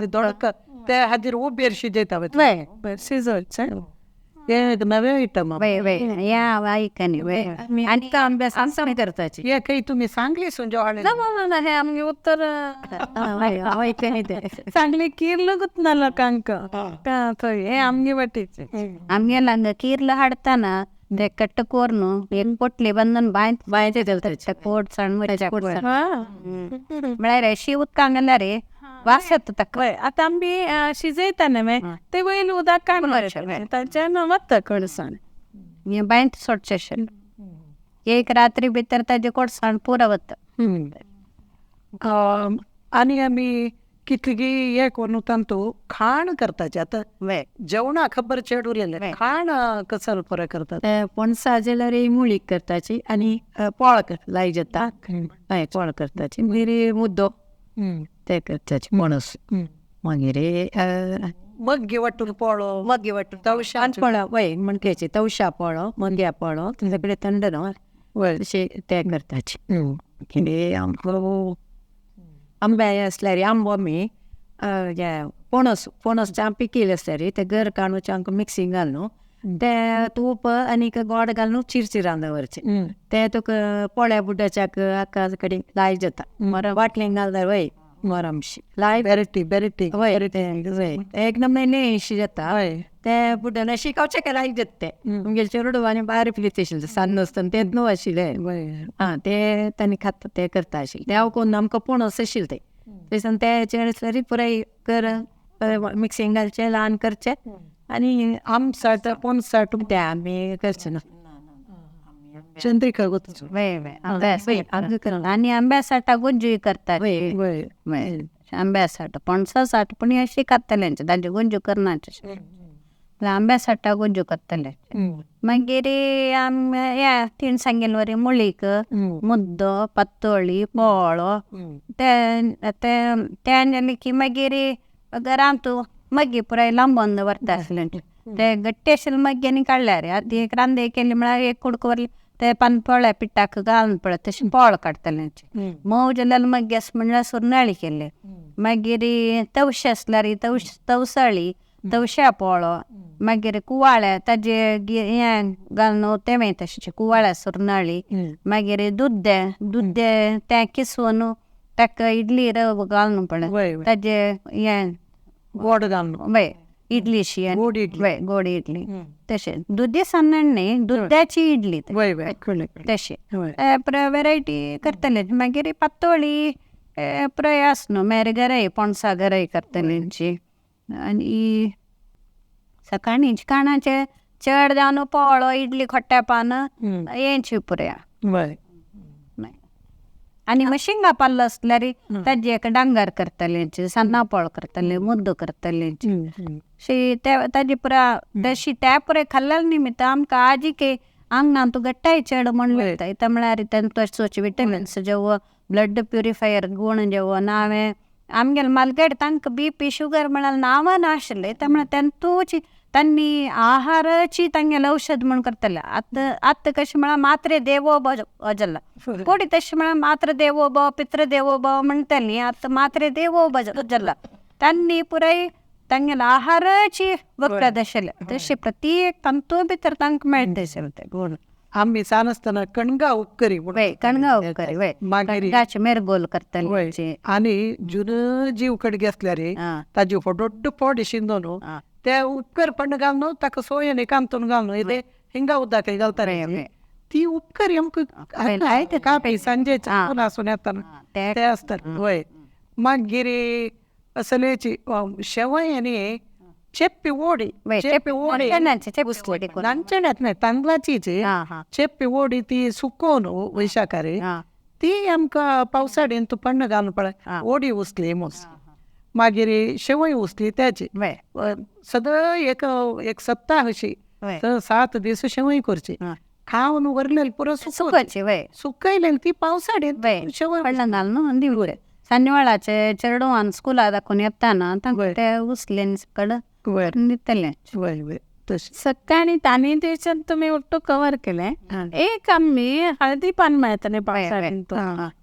दोडक ते हाजेर उबेर शिजयता बरें शिजोवचें हे एक नवे आयटम. वे वे या आयकनी वे आनी आंब्या सामसाम करताची हे काही तुम्ही सांगली सुंजो हाडले ना ना हे आमगे उत्तर आयकनी ते सांगली किर्ल ना लोकांक थंय हे आमगे वाटेचे. आमगेले हांगा किर्ल हाडताना ते कट्ट कोरून एक पोटली बांदून बांयत बांयत चलताची कोडसाण म्हळ्यार अशी उदकां घाल्यार वास येता ताका. आतां आमी शिजयता न्ही ते वयलें उदक काडून ताच्यान वता कडसाण बांयत सोडचें अशें एक रात्री भितर ताजें कोडसाण पुरो वता. आनी आमी कितली एक वरून तांतू खाण करताचे आतां जेवणा खबर चेड उरलेले खाण कसल फरक करतात पणसा जाल्यार मुळीक करताची आनी पोळ लाय जाता हय पोळ करताची मागीर मुद्दो ते करताची पणस मागीर मग्गी वाटून पोळो मग्गी वाटून तवशा पोळो वय मणक्याची तवशा पोळो मग्या पोळो तुमचे कडेन थंड न्हू तशें ते करताची. मागीर आमकां आंबे आसल्यार आंबो आमी पणस पणस पिकिल्ले आसल्यार ते गर काडून आमकां मिक्सिंग घाल न्हू ते तूप आनी गोड घालून चिरचिरान दवरचें ते तुका पोळ्या बुड्डाच्याक हाका कडेन लाय जाता वाटलें घालल्यार वय मरमशी लाय बेरेटी बेरेटी वय वय एकदम न्हय जाता ते बुड्डान शिकोवचें काय लायक जाता ते तुमगेले चेडू आनी बारीक आशिल्लें सान्न आसतना तेच न्हू आशिल्लें आं ते तांणी खाता ते करता आशिल्ले ते हांव कोन्न आमकां पणस आशिल्लें ते तेसान तेचेर आसल्यार पुराय कर मिक्सिंग घालचें ल्हान करचें आनी आमसाट पणसाट ते आमी करचे ना चंद्रिका वय वय आनी आंब्या गुंजूय करतात वय आंब्या साठ पणसा साठ पण अशी खातले तांचे गुंजू करनाचे आंब्या साठा गुंजू करतले. मागीर हे तिनसांगेल वरी मुळीक मुद्दो पातोळी पोळो ते ते जालें की मागीर घरांत मागीर पुराय लांबोवन दवरता आसलें ते गट्टी आशिल्ले मागीर आनी काडल्यार आतां एक रांदे केली म्हळ्यार एक कुडको वरले ते पान पोळ्या पिठाक घालून पळय तशें पोळ काडटले मोव जाल्यार मागीर अशें म्हणल्यार सुरनाळी केले. मागीर तवशे आसल्यार तवसळी तवश्या पोळो मागीर कुवाळे ताजे हें घालून तेंवूय तशें कुवाळ्या सुरनाळी. मागीर दुद्दे दुद्दे तें किसवून ताका इडली रव घालून पळय ताजे हें गोड घालून वय इडलीशी गोड इडली वय गोड इडली तशें दुदी सान्न न्ही दुद्याची इडली तशें वेरायटी करतले. मागीर पातोळी पुराय आस न्हू मागीर गरय पणसा गरय करतले आनी सकाळीं काणाचे चड जावन पोळो इडली खोट्या पान हेंची पुराय. आनी मशिंगा पाल्लो आसल्यार ताजे एक डांगर करतले सान्नां पोळ करतले मुद्दो करतले शी ते ताजी पुरा तशी त्या पुराय खाल्ल्या निमित्त आमकां आजीक आंगणांत घट्टाय चड म्हण मेळटा म्हळ्यार तसोच विटमिन्स जेव ब्लड प्युरिफायर गुण जेव नांवें आमगेले मालगेड तांकां बी पी शुगर म्हळ्यार नांवां नाशिल्लें त्या तांतूच तांणी आहाराची तांगेलें औषध म्हण करतले. आतां आतां कशें म्हळ्यार मात्रे देवो भजला कोडी तशें म्हळ्यार मात्र देवो भव पितृ देवो भव म्हणटली आतां मात्रे देवो भजला तांणी पुराय तांगेले आहाराची वखद आशिल्लें तशें प्रत्येक तांतू भितर तांकां मेळटा आशिल्लें तें गुण. आमी सान आसतना कणगां उपकरी वय कणगां उपकरी वय कणगाचे मेरगोल करतले आनी जुन जीव कडगे घेतल्यार ताजी दोड्ड पोट शिंदो न्हू ते उपकर पण घाल न्हू ताका सोय कांतून घाल न्हू ते हिंगा उदक घालता ती उपकरी आमकां कापी सांजे आसून येता ते आसतात वय. मागीर असलेची शेवय आनी चेप्पी ओडी चेप्पी ओडी नांचण्यात नाही तांदळाचीच चेप्पी ओडी ती सुकोवन वैशाखारी ती आमकां पावसाडीन तूं पण्ण घालून पळय ओडी उसली मोस. मागीर शेवय उसली त्याची सदां एक एक सप्ताह अशी 7 दीस शेवय करची खावन वरलेली पुरो सुकोवची सुकयलेली ती पावसाडीन शेवय पडला घालून दिवचे सांजवेळाचे चेडवान स्कुला दाखोवन येताना तांकां ते उसले सकड दितले. वय वय तशें सकाळी तांणी तेच्यात तुमी उट्टू कवर केलें. एक आमी हळदी पान मेळटलें पावसाळ्यान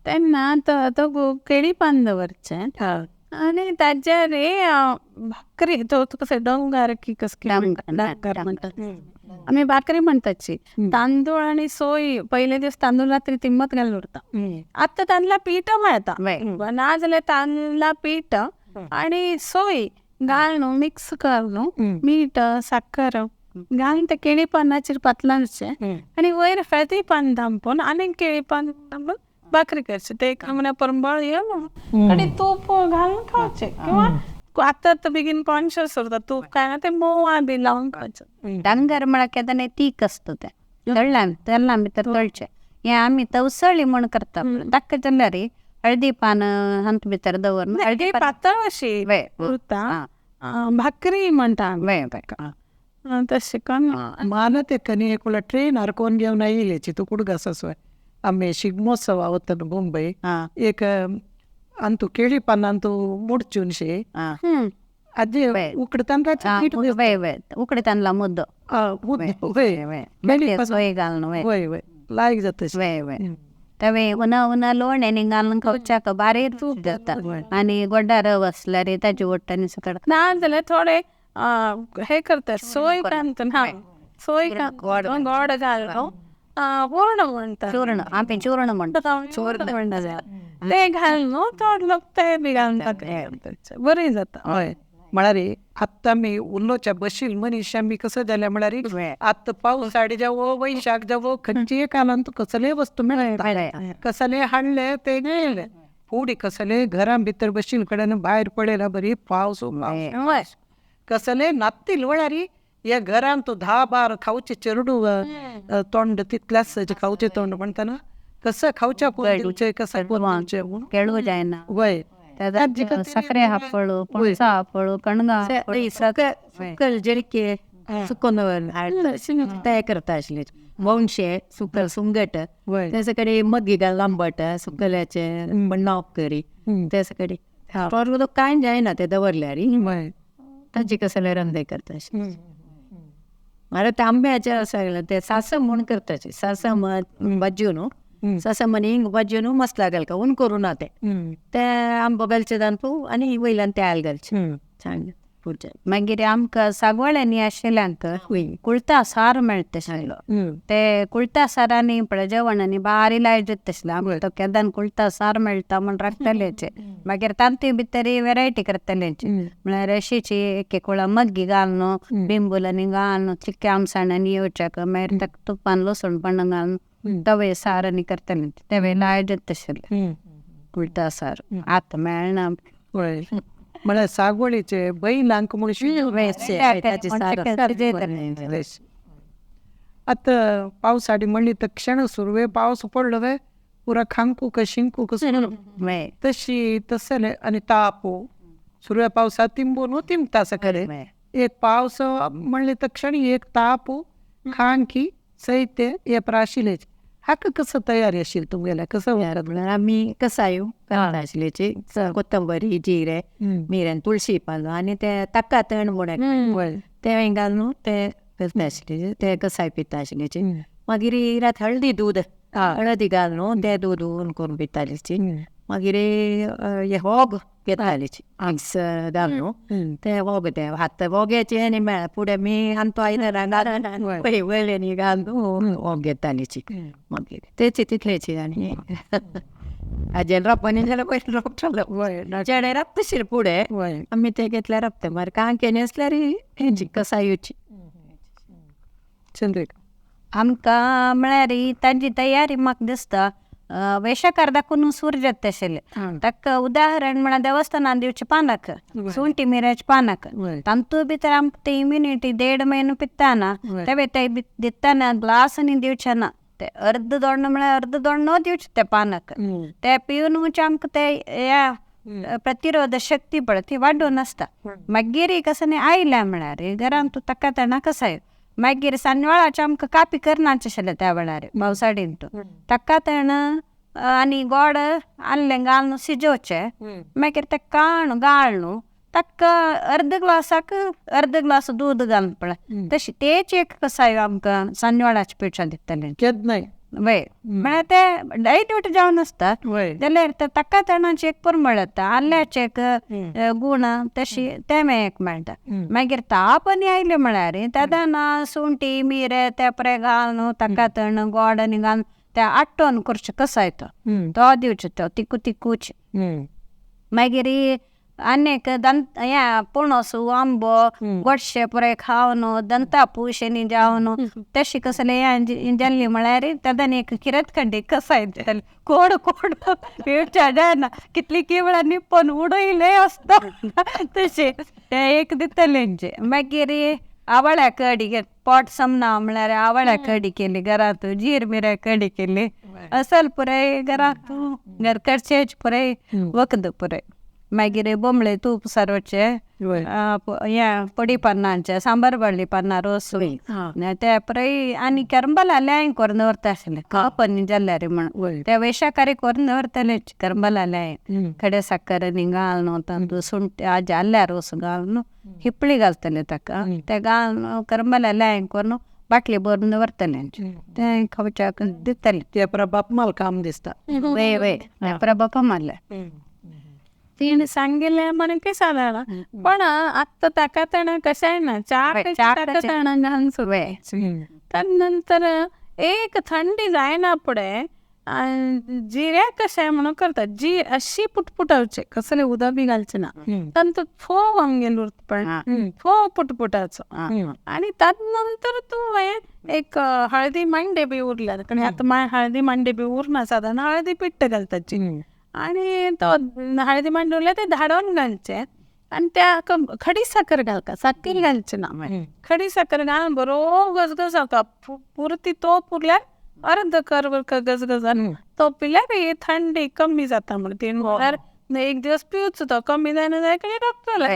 तेन्ना तो केळी पान दवरचें आनी ताजेर भाकरी तो कशें डोंगर की कसली डांगर म्हणटात आमी भाकरी म्हणटाची तांदूळ आनी सोय पयले दीस तांदूळ रात्री तिम्मत घालून उरता. आतां तांदळा पीठ मेळटा ना जाल्यार तांदळा पीठ आनी सोय घालून मिक्स करून मीठ साकर घालून ते केळी पानाचेर पातळावचें आनी वयर हळदी पान धांपून आनी केळी पान धांपून भाकरी करची. ते एक म्हळ्यार परंबळ येवन आनी तूप घालून खावचें किंवा आतां तर बेगीन कॉन्शियस उरता तूप काय ना ते मोवा बी लावन खावचें. डांगर म्हळ्यार केन्ना तीख आसता तें तळ्ळां तेलां भितर तळचें हें आमी तवसळी म्हण करता ताका जाल्यार हळदी पान हातूंत भितर दवरून हळदी पातळ अशी उरता भाकरी म्हणटा वय वय तशें करून मान ते कनी एकूला ट्रेन हरकोवन घेवन येयलेची तूं कुडगास आसो आमी शिगमोत्सवा वतना मुंबय एक अंतू केळी पानान तूं मुडचून शे आजी उकडे तांदळाचें वय वय उकडे तांदळा मुद्दो वय सोय घालून वय वय वय लायक जाता वय वय तवे उना उना लोणें घालून खावच्याक बारीक तूप जाता आनी गोडा रव आसल्यार ताजे वट्टांनी सकट ना जाल्यार थोडे हे करतात सोय घालता सोय गोड घालून पूर्ण म्हणतात चूर्ण आमी चूर्ण म्हणटा चूर्ण म्हणटा ते घालून न्हू थोडे लोक ते बी घालून टाकतात बरी जाता. हय म्हळ्यार आत्तां आमी उलोवच्या बशील मनीस आमी कसो जाल्या म्हळ्यार आतां पावसाळी जावो वैशाख जावो खंयचीय कालान तूं कसलेय वस्तू मेळटा कसले हाडले ते मेळ्ळे फुडें कसले घरां भितर बशील कडेन भायर पडयला बरी पावस कसले नातील म्हळ्यार ह्या घरान तूं 10-12 खावचे चेरडू तोंड तितल्याच खावचे तोंड म्हणटाना कसं खावच्या कोण दिवचें कसं कोण दिवचें म्हूण केळू जायना वय सखरे हापळू पणसा हापळू कणगां सुकल जरके सुकोन तयार करता आशिल्ले वंशे सुकल सुंगट त्या कडे मग्गी घाल आंबट सुकल्याचे नाव करी त्या कडे कांय जायना ते दवरल्यार ताजे कसले रंदे करता मागीर ते आंब्याचे आसा ते सासम म्हूण करताचे सासम भाजयो न्हू सासम आनी हिंग भाजयो न्हू मसला घालका उन करूं ना ते ते आंबो घालचे तांतू आनी वयल्यान ते आयल घालचे छान पुरचे. मागीर आमकां सागवळ्यांनी आशिल्ल्यांक कुळता सार मेळटा आशिल्लो ते कुळता सारांनी पळय जेवणांनी बारी लायट जाता आशिल्लो आमकां तो केदान कुळता सार मेळटा म्हूण राखतालेचे. मागीर तांतू भितर वेरायटी करतालेची म्हळ्यार अशीची एक एक वेळा मग्गी घालून बिंबुलांनी घालून चिक्क्या आमसाणांनी येवच्याक मागीर ताका तुपान लसूण पण घालून तवे सार आनी करताले तेवे लायट जाता आशिल्ले कुळता सार आतां मेळना. म्हळ्यार सागवळीचे बैलांक म्हूण आतां पावसाडी म्हणली तर क्षण सुरवे पावस पडलो वे पुरा खांकूक शिंकूक तशी तसले आनी तापो सुरवे पावसा तिंबू न्हू तिंबता सगळे एक पावस म्हणले तर क्षणी एक ताप खांकी सैत्य हे आशिल्लेच. हाका कसं तयारी आशिल्ली तुमगेल्या कसं म्हळ्यार आमी कसायो करता आशिल्ल्याची कोथंबरी जिरे मिरें तुळशी पालो आनी ते ताका तण म्हूण तें घालून ते करता आशिल्ले ते कसाय पिता आशिल्ल्याची. मागीर रात हळदी दूद हळदी घालून ते दूद उन करून पितालीची. मागीर हे होग घेतालीची मिक्स घालून ते होग ते हात होग्याचे आनी मेळ्ळा फुडें मी आमचो आयदनां घालून वयल्यानी घालून होग घेतालीची. मागीर तेच तितलेची आनी आजेन रोपांनी जाल्यार पयलीं रोपतालो चेडे राबता आशिल्ले फुडें आमी ते घेतल्यार रोपता मागीर कांक्यांनी आसल्यार हेंची कसायोची. चंद्रिका आमकां म्हळ्यार तांची तयारी म्हाका दिसता वैशाखार दाखोवन सूर जाता आशिल्ले ताका उदाहरण म्हळ्यार देवस्थानान दिवचे पानाक सुंठी मिऱ्याचे पानाक तांतू भितर आमकां ते इम्युनिटी 1.5 म्हयनो पिताना तेवे ते दिताना ग्लास आनी दिवचे ना ते अर्द दोण्ण म्हळ्यार अर्द दोण्णो दिवचे ते पानाक ते पिवनूच आमकां ते ह्या प्रतिरोध शक्ती पळय ती वाडून आसता. मागीर कसं न्ही आयल्या म्हळ्यार घरान तूं ताका तेणा कसाय मागीर सांजवेळाचे आमकां कापी करनाच आशिल्लें त्या वेळार पावसाडीन तूं ताका तेण आनी गोड आल्लें घालून शिजोवचें मागीर तें काण गाळ्ळ ताका अर्द ग्लासाक अर्द ग्लास दूद घालून पळय तशी तेच एक कसाय आमकां सांजवेळाचे पिठा दितलें केन्नाय वय म्हळ्यार ते डायल्यूट जावन आसता जाल्यार ते ताका तणाचे एक परमळ येता आल्याचे एक गूण तशी तें एक मेळटा. मागीर ताप आनी आयले म्हळ्यार तेन्ना सुंठी मिरें ते परे घालून ताका तण गोड आनी घालून ते आटोवन करचें कसाय तो तो दिवचो तो तिकू तिकूच. मागीर आनीक दंत हें पणस आंबो गोडशे पुराय खावन दंता पुशेनी जावन तशें कसलें हें जाल्लें म्हळ्यार तेन्ना एक किरत खंडी कसाय दिताले कोड कोड पिवच्या जायना कितली किवळा निप्पोन उडयलें आसता तशें तें एक दितलें. मागीर आवळ्या कडी पोट समना म्हळ्यार आवळ्या कडी केली घरात, जीर मिऱ्या कडी केली, असल पुराय घरात घर करचेच पुराय वखद पुराय. मागीर बोंबले तूप सारोवचे, हें पडी पानांचे सांबार बाळ्ळी पानां रोस ते पुराय. आनी करंबला ल्यांय करून दवरता आसले कपनी जाल्यार म्हण ते वैशाकारी करून दवरताले करंबला ल्यांय, खडे साकर आनी घालून तातूंत सुंठ आल्या रोस घालून हिपळी घालतले ताका, ते घालून करंबला ल्यांय करून बाटली भरून दवरतले ते खावच्याक दितले. ते बाप माल काम दिसता. वय वय प्रभा मारले तिणें सांगिल्लें म्हणून की सादारण पण आत्तां ताका ताणें कशेंय ना च्या ताका ताणें घालून सुरू. नंतर एक थंडी जायना फुडें जिऱ्या कशें म्हणून करता, जीर अशी पुटपुटावचे कसले उदक बी घालचे ना, तातूंत फोव आमगेलो उरता पळय फोव पुटपुटाचो. आनी तात नंतर तूं एक हळदी मांडे बी उरल्यार, कारण आतां मागीर हळदी मांडे बी उरना, सादारण हळदी पिट्ट घालताची आनी तो हळदी मांडे उरल्यार ते धाडोवन घालचे आनी त्या खडी साकर घालता, साकर घालचे ना, खडी साकर घालून बरो गजगज जाता पुरती तोप उरल्यार अर्द कर गजगजान तो पिल्यार थंडी कमी जाता म्हण तीन म्हळ्यार एक दिवस पिवचो तो कमी जायना जाय की डॉक्टर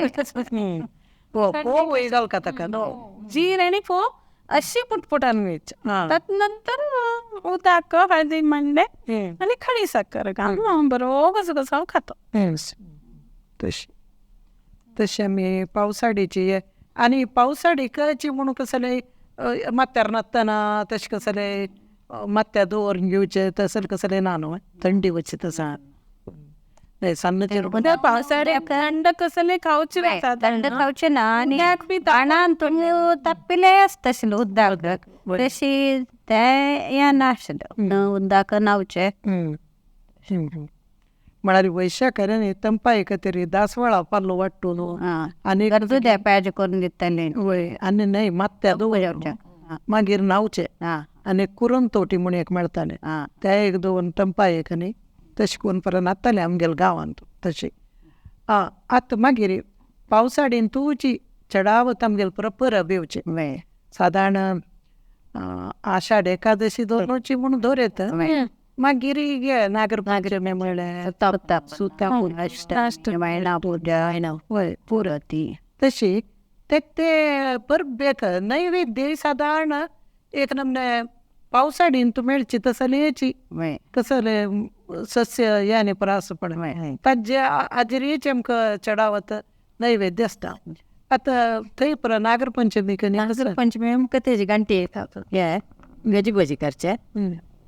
जीर आनी फोव अशी पुटपुटान घ्यायची, तात नंतर उदक हळदी मांडे आनी खडी साकर घालून बरो गजगजाव खातो. तशी तशें आमी पावसाडीची. आनी पावसाडी कळची म्हणून कसले माथ्यार न्हातना तशें कसले माथ्यार दवरून घेवचे तसले कसले ना न्हू थंडी वचची तसा पावसाळ्यात थंड कसले खावचे थंड खावचे ना. आनी तणान तापिल्ले आसता आशिल्लें उदक तशी ते हें नाशिल्लें उदक न्हांवचें. म्हळ्यार वैशाखान तंपाय खातीर दासवाळा पालो वांटून आनी दुद्या पेज करून दिताले. वय आनी न्हय माथ्यार दवरून मागीर न्हांवचें. आनी कुरंतोटी म्हूण एक मेळटालें ते एक दवरून तंपायेक न्ही तशें करून परत न्हाताले आमगेले गांवांत तशें. आतां मागीर पावसाडीन तुजी चडावत आमगेले पुरो परब येवचे सादारण आषाढ एकादशी दवरची म्हूण दवरता, मागीर गे नागरपंचमी म्हळ्यार वय पुरती तशी ते परबेक नैवेद्य सादारण एक नमने पावसाडीन तूं मेळची तसलेची कसले सस्य यानी परास पण ताजे आजरीचे आमकां चडावत नैवेद्य आसता. आतां थंय पुरो नागरपंचमी. नागरपंचमी आमकां तेजी गांठी हे गजी भजी करचे,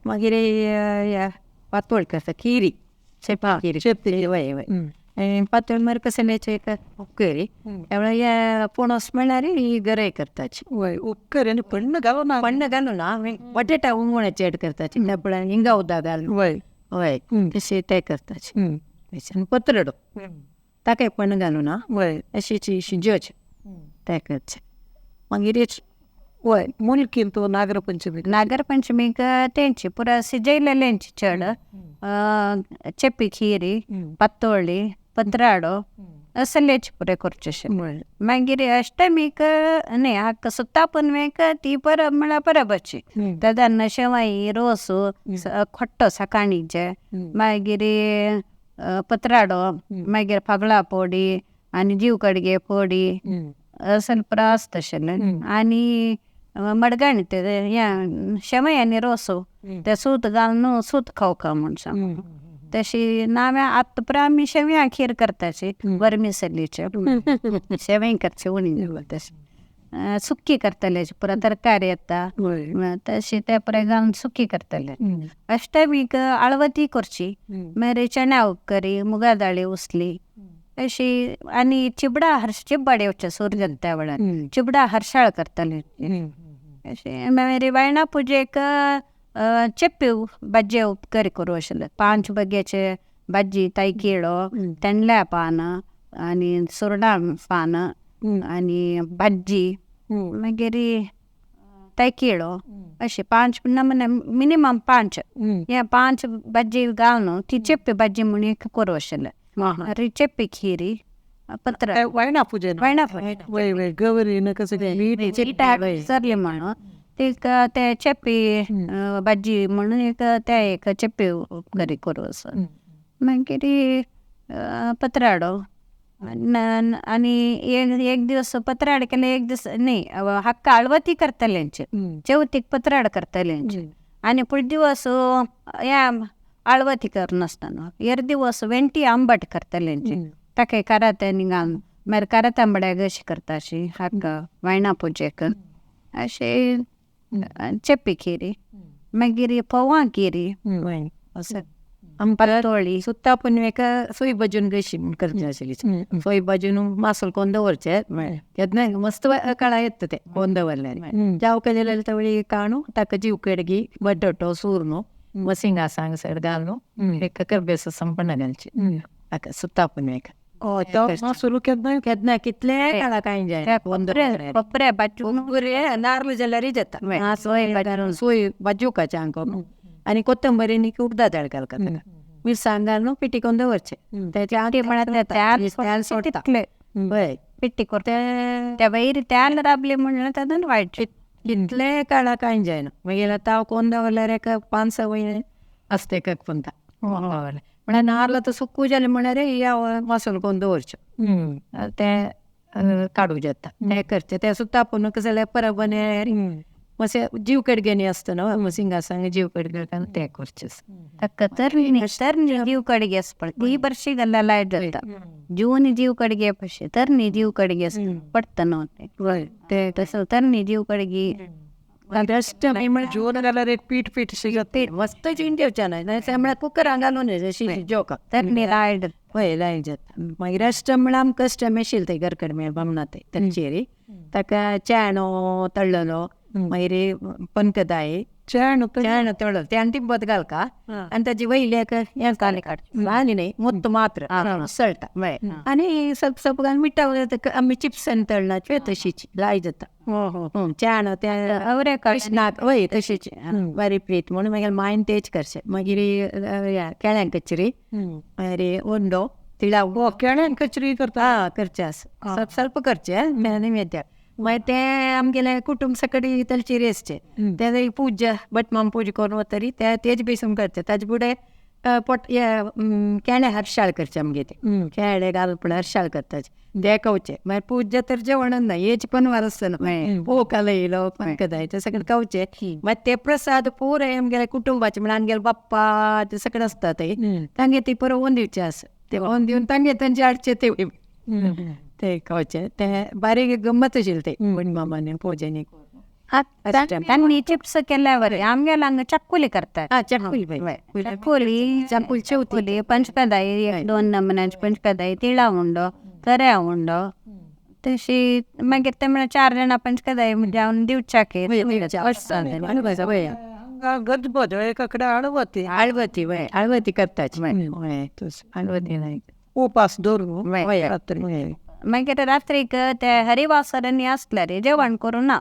मागीर पातोळ करता, खिरी शेपटी खीरी वय वय पातोळ मागीर कसल्याचे उपकरी त्यामुळे पणस म्हणल्यार ही गरय करताची. वय उपकरी आनी पण्ण घालून ना, पण्ण घालून ना बटाटा हुमणाचे ऍड करताची, त्या हिंगा उदक घालून वय वय तशें ते करताची. आनी पत्रडो ताकाय पण्ण घालून ना वय अशीची शिजोवचे ते करचे. मागीर वय मुलकीन तूं नागरपंचमी. नागरपंचमीक तेंची पुरा शिजयलेल्यांची चड चेपी खिरी पातोळी पत्राडो असलेच पुरे करचे. मागीर अष्टमीक न्ही हाका सुता पुनवेक ती परब म्हळ्यार परबची, तेन्ना शेवाई रोस खोट्टो सकाणीचे, मागीर पत्राडो, मागीर फागळा पोडी आनी जीव कडगे पोडी असले पुरो आसता आशिल्लें. आनी मडगाणी ते हें शेवई आनी रोस ते सूत घालून सूत खावका म्हूण सांग तशी नाव्या आतां पुरो आमी शेवयां खीर करताची वर्मिसलीचे शेवई करचे उणी तशें सुकी करतले पुरो तरकारी येता तशी ते पुराय घालून सुकी करतले. अष्टमीक आळवती करची, मागीर चण्या उपकरी मुगा दाळी उसली अशी. आनी चिबडा हर्ष चिब्बाड येवचे सूर्य त्या वेळार चिबडा हर्षाळ करतले अशें. मागीर बायणा पुजेक चेप्पी भाजये उपकरी करूं आशिल्ले, पांच बग्याचे भाजी तायकिळो तेंडल्या पान आनी सुरणां पान आनी भाजी मागीर तायकिळो अशें पांच नमुने मिनिमम पांच हे पांच भाजी घालून ती चेप्पी भाजी म्हूण एक करूं आशिल्लें. चेप्पी खिरी पत्र वायना पूजे वायना वय वय गवरी कसं सरले म्हणून ते ते चेपी भाजी म्हणून एक त्या एक चेपी घरी करू असं. मागीर पत्राडो आनी एक दिवस पत्राड केले एक दीस न्ही हक्का आळवती करतल्यांचे चवथीक पत्राड करतल्यांचे आनी फुडें दिवस ह्या आळवती करनासतना एर दिवस वेंटी आंबट करतल्यांचे ताका करात घालून मागीर करात आंबड्याक अशी करता अशी हाका वायणा पुजेक अशें चेपी खिरी मागीर फोवां खिरी असं आमकां सुत्ता पुनवेक सोय भाजून कशी म्हूण करची आशिल्ली. सोय भाजून मासोल कोन्न दवरचे तेन्ना मस्त काळा येता ते कोन्न दवरल्यार जाव केलेले तवळी काणू ताका जीव कडगी बटाटो सुरनु मसिंगा सांग सर घालून एक करबेस संपन्न घालची ताका सुत्ता पुनवेक. मासोल केन्ना केन्ना कितले काळा कांय जाय कोपऱ्या भाजून नार्ल जाल्यारय जाता सोय भाजूकाचे हांगा आनी कोथंबरी उडदा दाळ घालता मिरसांग घालून पिठी करून दवरचे सोडटा हय पिट्टी करता त्या वयर त्याल राबले म्हणल्यार तातूंत वायट कितले काळा कांय जायना. मागीर ताव कोन्न दवरल्यार एक 5-6 म्हयने आसता एक पुनता म्हळ्यार नार्ल आतां सुकू जालें म्हळ्यार ह्या मसालो कोन्न दवरचें तें काडूं जाता तें करचें. तें सुद्दां आपूण कशें जाल्यार परब मातशें जीव कडगेनी आसता न्हू सिंगा सांग जीव कडगे तें करचें. ताका तरणी तरणी जीव कडगे आसता पळय ती बरशी घाल्यार लायट जाता जून जीव कडगे पशे तरणी जीव कडगे पडटा न्हू तें तसो तरणी जीव कडगी जून घाल्यार एक पीठ पीठ शिजत मस्त जीण जेवचें ना म्हळ्यार कुकरान घालून जेवका तरणी लायट हय लायट जाता. मागीर अश्टम म्हळ्यार आमकां अश्टम आशिल्लें थंय घर कडेन बामणा थंय तलचेरी ताका चेणो तळ्ळलो मागीर पनकदाय चेणो चेणो तळ्ळलो ते तिब्बत घालका आनी ताजी वयली एक हें आनी न्ही मुत्त मात्र सळटा आनी सप सप घालून मिठा आमी चिप्स आनी तळना तशीच लाय जाता चेणो तें कृष्णाक वय तशीच बरी प्रीत म्हणून मागीर मायन तेच करचें. मागीर केळ्यां कचरी मागीर उंडो तिळाव केळ्यां कचरी करता हा करचें आसा ಸ್ವಲ್ಪ ಸ್ವಲ್ಪ करचें नैवेद्य. मागीर तें आमगेलें कुटुंब सकडी तलचेरी आसचें तें पूजा भटमाम पूजा करून वतरी ते तेज बेसून करचें. ताजे फुडें पोट केळें हरशाळ करचें आमगे तें केळें घालपण हरशाळ करताचे तें खावचें. मागीर पूजा तर जेवण ना हेच पण वार आसता न्हू पोकालो येयलो पंकदाय तें सगळें खावचें. मागीर ते प्रसाद पुराय आमगेल्या कुटुंबाचे म्हळ्यार आमगेले बाप्पा ते सगळें आसता ते तांगे ती परत दिवचें आसा ते ओन दिवन तांगे तांचे हाडचे ते ते खावचें तें बारीक गम्मत आशिल्लें तें भटमामानी पुजेनी. तांणी चिप्स केल्यावर आमगेले हांगा चक्कुली करतात. चकुली चकुली चकुली चवथी पंचकदाई एक 2 नमुन्याची पंचकदाई तिळा उंडो तऱ्या उंडो तशी मागीर ते म्हळ्यार 4 जाणां पंचकदाई जावन दिवच्याक गजबज एकाकडे आळवती आळवती वय आळवती करताची आळवती नाही उपास धरून रात्री मागीर रात्रीक ते हरिवासरांनी आसल्यार जेवण करूं ना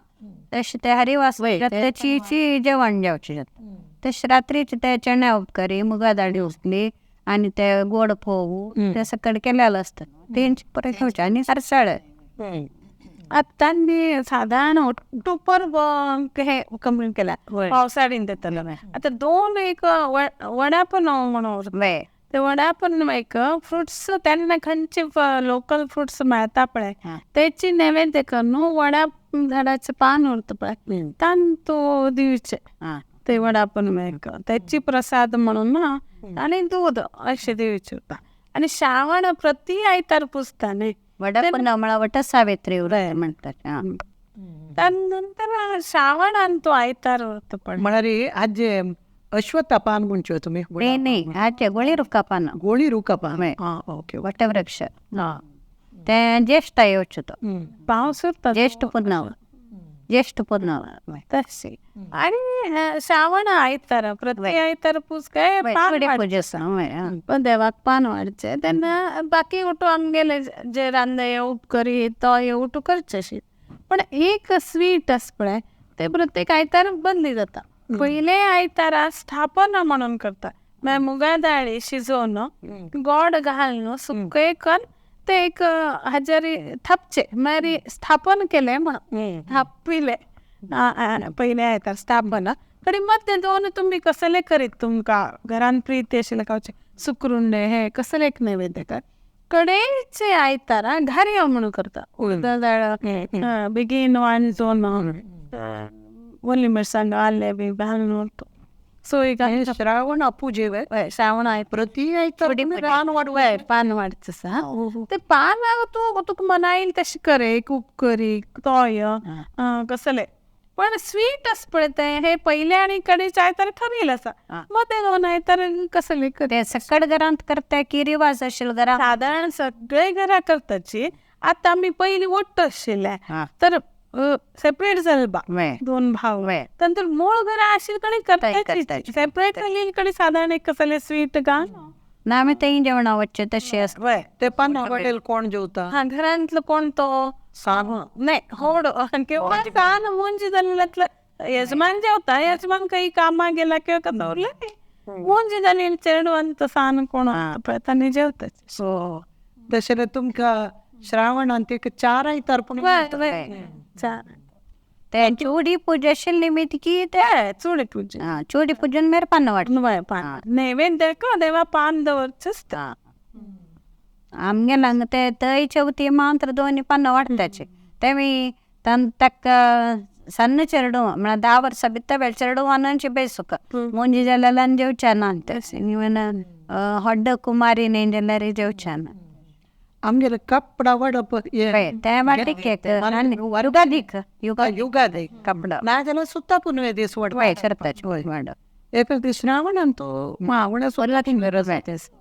तशें ते हरिवास त्याची जेवण जेवचें जाता. तशें रात्रीचे ते चण्या उपकरी मुगा दाळी उसली आनी ते गोड फोव ते सकट केलेलें आसता तेंचे परत खावचें आनी हरसाळ. आतां बी सादारण ऑक्टोबर हे कमी केला पावसाळीन देतलो. आतां 2 एक वडा पण म्हणून ते वडा पण एक फ्रुट्स तेन्ना खंयचे लोकल फ्रुट्स मेळता पळय तेची नैवेद्य करून वडा झाडाचें पान उरता पळय तान तो दिवचे ते वडा पण एक त्याची प्रसाद म्हणून ना आनी दूद अशें दिवचें उरता. आनी श्रावण प्रति आयतार पुजता न्ही वडा पण म्हळ्यार वट सावित्री म्हणटात. त्यानंतर श्रावणान तो आयतार उरता पळय म्हळ्यार आजे अश्वत्था पान म्हणच्यो तुमी नाही नाही आजे गोळी रुखा पान गोळी रुखा पान ओके वटवृक्ष ते ज्येष्ठ येवचो तो पावस उरता ज्येष्ठ पुनव ज्येष्ठ पुनव तशी. आनी श्रावण आयतार प्रति आयतार पूज काय पान देवाक पान वाडचें तेन्ना बाकी उठू आमगेले जे रांदे उपकरी तो हे उठू करचे अशी. पण एक स्वीट आसा पळय ते प्रत्येक आयतार बदली जाता. पयले आयतारा स्थापना म्हणून करता म्हळ्यार मुगा दाळी शिजोवन गोड घालून सुकें करून ते एक हाजेर थापचे म्हळ्यार स्थापन केलें म्हणून थापिले पयले आयतार स्थापन कडे मध्य दोन तुमी कसले करीत तुमकां घरान प्रीती आशिल्ले खावचे सुकरुंडे हे कसले एक नैवेद्य कर कडेचे आयतारा घारयो म्हणून करता उडदाळ बेगीन वांजोन वल्ली मिरसांग आले बी घालून सो एक श्रावण पुजे श्रावण प्रति पान वाडवाय पान वाडच आसा ते पान तूं तुका मना येईल तशें कर एक उपकरी तोय कसले पण स्वीट आसा पळय तें हे पयले आनी कडेचे आयतार ठरयलें आसा मदें दोन आयतार कसले ते सकट घरांत करता की रिवाज आशिल्लो घरांत सादारण सगळे घरां करताची आतां आमी पयलीं वट्ट आशिल्ले तर सेपरेट जाले बा दोन भाव नंतर मूळ घरां आशिल्ले कडेन करताची सेपरेट जाल्ले कडेन सादारण एक कसले स्वीट घाल ना आमी थंय जेवणा वचचें तशें आसता ते पान वाडेल कोण जेवता हा घरांतलो कोण तो सान नाही होड किंवा सान मुंजी जाल्ल्यातलं यजमान जेवता यजमान काही कामाक गेला किंवा दवरले मुंजी जाली चेडवान सान कोण तांणी जेवता सो तशें तुमकां श्रावणांत एक चार आयतार पूण चार ते चोडी पूजा आशिल्ली निमित्त की ते चोडी पूजा चोडी पूजन मेर पान वाडटा पान नैवेद्य देवा पान दवरचें आसता आमगेले हांगा ते थंय चवथी मात्र दोनी पानां वाडटाचे तेमी ताका सಣ್ಣ चेडूं म्हळ्यार 10 वर्सां भितर चेडवानांची बेसूक मुंजी जाल्यार जेवचे ना इवन होड्ड कुमारी न्ही जाल्यार जेवचे ना आमगेले कपडा वाडप ते वाटीक युगादीक युगादीक कपडा नाजाल्यार सुद्दां पुनवे दीस वय करताचे वाडप एक दीस श्रावणान तो मावण्या सोल्ला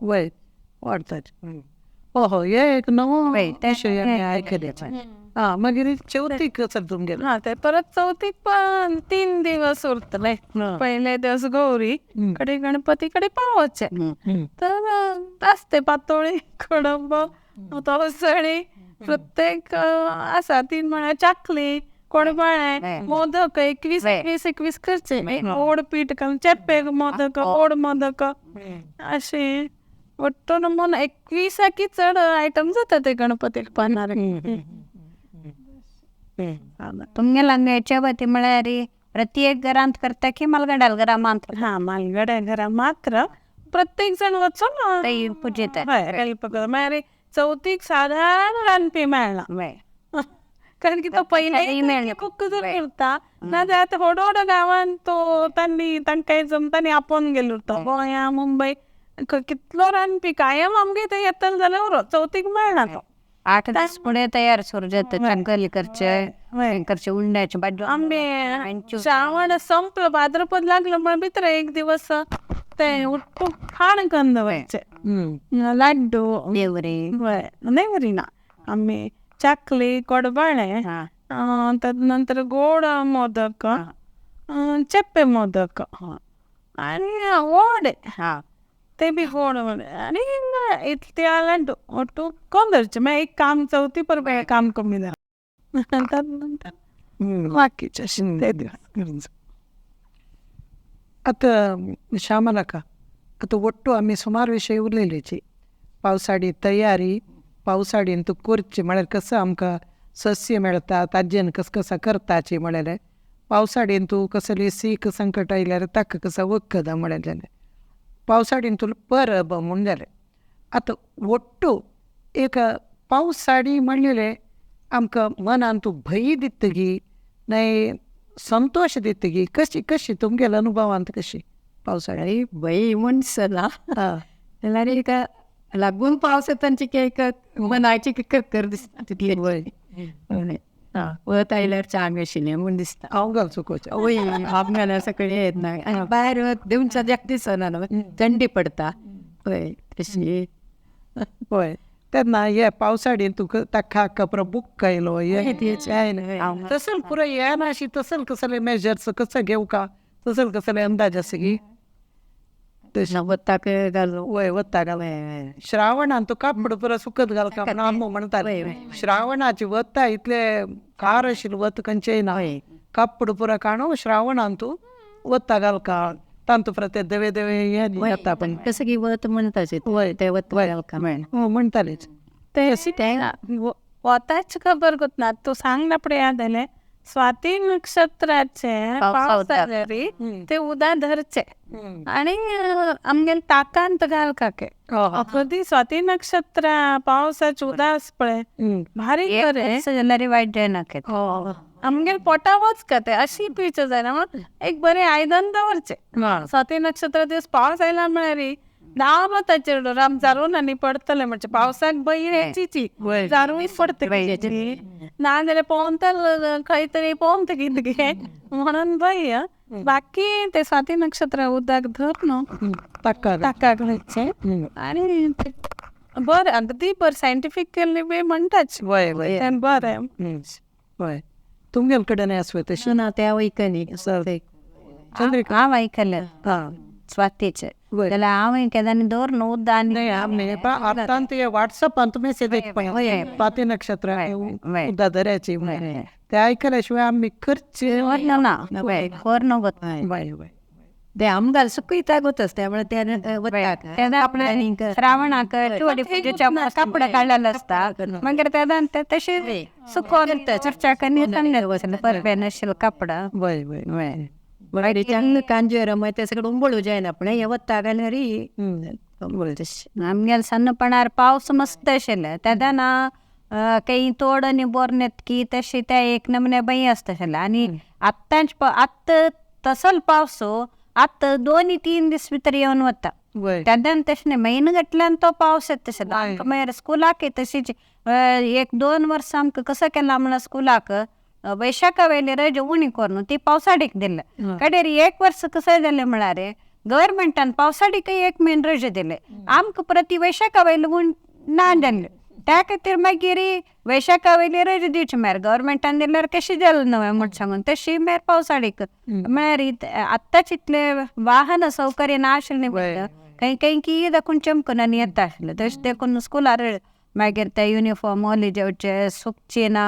वय वाडटाचे हो हे एक नवो विशय आमी आयकले हा मागीर चवथीक सर तुमगेले हा ते परत चवथीक पण 3 दिवस उरतले पयले दिवस गौरी कडे गणपती कडे पावोचे तर आसते पातोळी कडंब तवसळी प्रत्येक आसा 3 म्हळ्यार चाकली कोडबाळे मोदक 21 21 21 करचे गोड पीठ घालून चेपे मोदक गोड मोदक अशें वट्टो नमून 21 चड आयटम जाता ते गणपतीक पानार तुमगेले हांगा चवथी म्हळ्यार प्रत्येक घरांत करता की मालगड्याल घरा मात्र हा मालगड्या घरा मात्र प्रत्येक जण वचून पुजेता हेल्प कर म्हळ्यार चवथीक सादारण रांदपी मेळना कारण की तो पयले कुक जर करता नाजाल्यार आतां व्हड व्हड गांवांत तो तांणी तांकां जमता आनी आपोवन गेलो उरता गोंया मुंबय कितलो रांदपी कायम आमगे थंय येतलो जाल्यार उरो चवथीक मेळना तो 8 दीस फुडें तयार सुरू जाता चकली करचे करचे उंड्याचे बाजू आंबे श्रावण संपलो भाद्रपद लागलो म्हण भितर एक दिवस ते उठ्ठू खाण कंद वयचे लाड्डू नेवरी नेवरी ना आमी चाकली कोडबाळे तदनंतर गोड मोदक चेप्पे मोदक आनी वडे ते बी गोड आनी इतले लाड्डू ಒಟ್ಟು ಕೊಂದರ್ಚೆ मागीर एक काम चवथी परब काम कमी जालें तदनंतर बाकीचे ते दिवस आतां श्यामलका आतां ಒಟ್ಟು आमी सुमार विशय उलयलेची पावसाडी तयारी पावसाडीन तूं करची म्हळ्यार कसो आमकां सस्य मेळटा ताजेन कस कसा करताची म्हळ्यार पावसाडीन तूं कसली सीक संकट आयल्यार ताका कसो वखदां म्हळ्यार पावसाडीन तुला परब म्हूण जालें आतां ಒಟ್ಟು एक पावसाडी म्हणलेले आमकां मनान तूं भंय दितगी नाय संतोश दितगी कशी कशी तुमगेल्या अनुभवांत कशी पावसाळी भंय म्हूण दिसना जाल्यार एक लागून पावस येता एक मनाची करकर दिसता तितली वत आयल्यार चांग आशिल्लें म्हूण दिसता हांव घाल चुकोवचें वय हांव घाल्यार सगळें येत ना आनी भायर देंवचार जाक दिसना न्हू थंडी पडटा हय तशी हय तेन्ना हे पावसाडीन तुका ताका कपरो बुक आयलो हे तसल पुरो येना अशी तसल कसले मेजर्स कसं घेवं का तसल कसले अंदाज आसा की वताक घालून वय वता घाल श्रावणान तूं कापड पुरो सुकत घाल का म्हणून आमो म्हणटाले श्रावणाची वता इतले कार आशिल्लें वत खंयचेय ना कापड पुरो काणू श्रावणान तूं वता घाल का तांतू परत दवे दवे हे येता पण कसं की वत म्हणटाचे वय ते वत घाल का म्हणटालेच ते वताच खबर ना तूं सांग ना पळय याद जालें. स्वाती नक्षत्राचे पावस जाल्यार ते उदा धरचे आनी आमगेले ताकांत घाल काके. कधी स्वाती नक्षत्र पावसाचे उदा आस पळय भारी करे जाल्यार वायट जायना. आमगेले पोटा वच का ते अशी पिवचे जायना म्हणून एक बरें आयदन दवरचें. स्वाती नक्षत्र दीस पावस आयला म्हळ्यार दाव ताचेर राम जारून आनी पडतले म्हणजे पावसाक बरी हेचीची जारूय पडतली ना जाल्यार पोवंत खंय तरी पोवंत कितें म्हणून भंय. बाकी ते स्वाती नक्षत्र उदक धर न्हू ताका घालचें आनी बरें अगदी बरें सायंटिफिकली बी म्हणटाच बरें. हय तुमगेले कडेन आसवे तशें ना ते हांव आयकनी. चंद्रिका हांव आयकलें स्वातीचें जाल्यार हांव केन्ना दवर न्हू उदक आनी आतां ते व्हॉट्सएपान मेसेज पळय स्वाती नक्षत्र उदक दऱ्याची ते आयकल्या शिवाय आमी करचे ना न्हू. वय वय ते आमकां सुकयता गोतच त्यामुळे तेन्ना आपल्या श्रावणाक चवडी पुजेच्या कापड काडलेलें आसता मागीर तेन्ना ते तशें सुकोवन चर्चा करून परबे नाशिल्लें कापड. वय वय वय चांगलं कांजेर मागीर ते सगळें उंबळू जायना पण हे वता घाल्यार आमगेले सन्नपणार पावस मस्त आशिल्ले तेन्ना काही तोड आनी बोर नेतकी तशें ते एक नमुने बी आसता आशिल्लें. आनी आत्तांच आत्तां तसलो पावस आतां 2-3 दीस भितर येवन वता. तेन्ना तशें न्ही म्हयनो घातल्यान तो पावस येता तशें आमकां मागीर स्कुलाक तशीच 1-2 वर्सां आमकां कसो केला म्हणल्यार स्कुलाक वैशाखा वयली रजा उणी करून ती पावसाडीक दिले. कडेर 1 वर्स कशें जालें म्हळ्यार गव्हर्मेंटान पावसाडीकय 1 म्हयनो रजा दिले आमकां प्रति वैशाखा वयले म्हूण ना जाल्ले. त्या खातीर मागीर वैशाखा वयली रजा दिवची म्हळ्यार गव्हर्मेंटान दिल्यार कशें जालें न्हय म्हूण सांगून तशी मागीर पावसाडीक म्हळ्यार आत्तांच इतले वाहन सौकर्य ना आशिल्लें खंय खंय की दाखून चमकून आनी येता आशिल्लें तशें देखून स्कुलार मागीर ते युनिफॉर्म ओले जेवचे सुकचे ना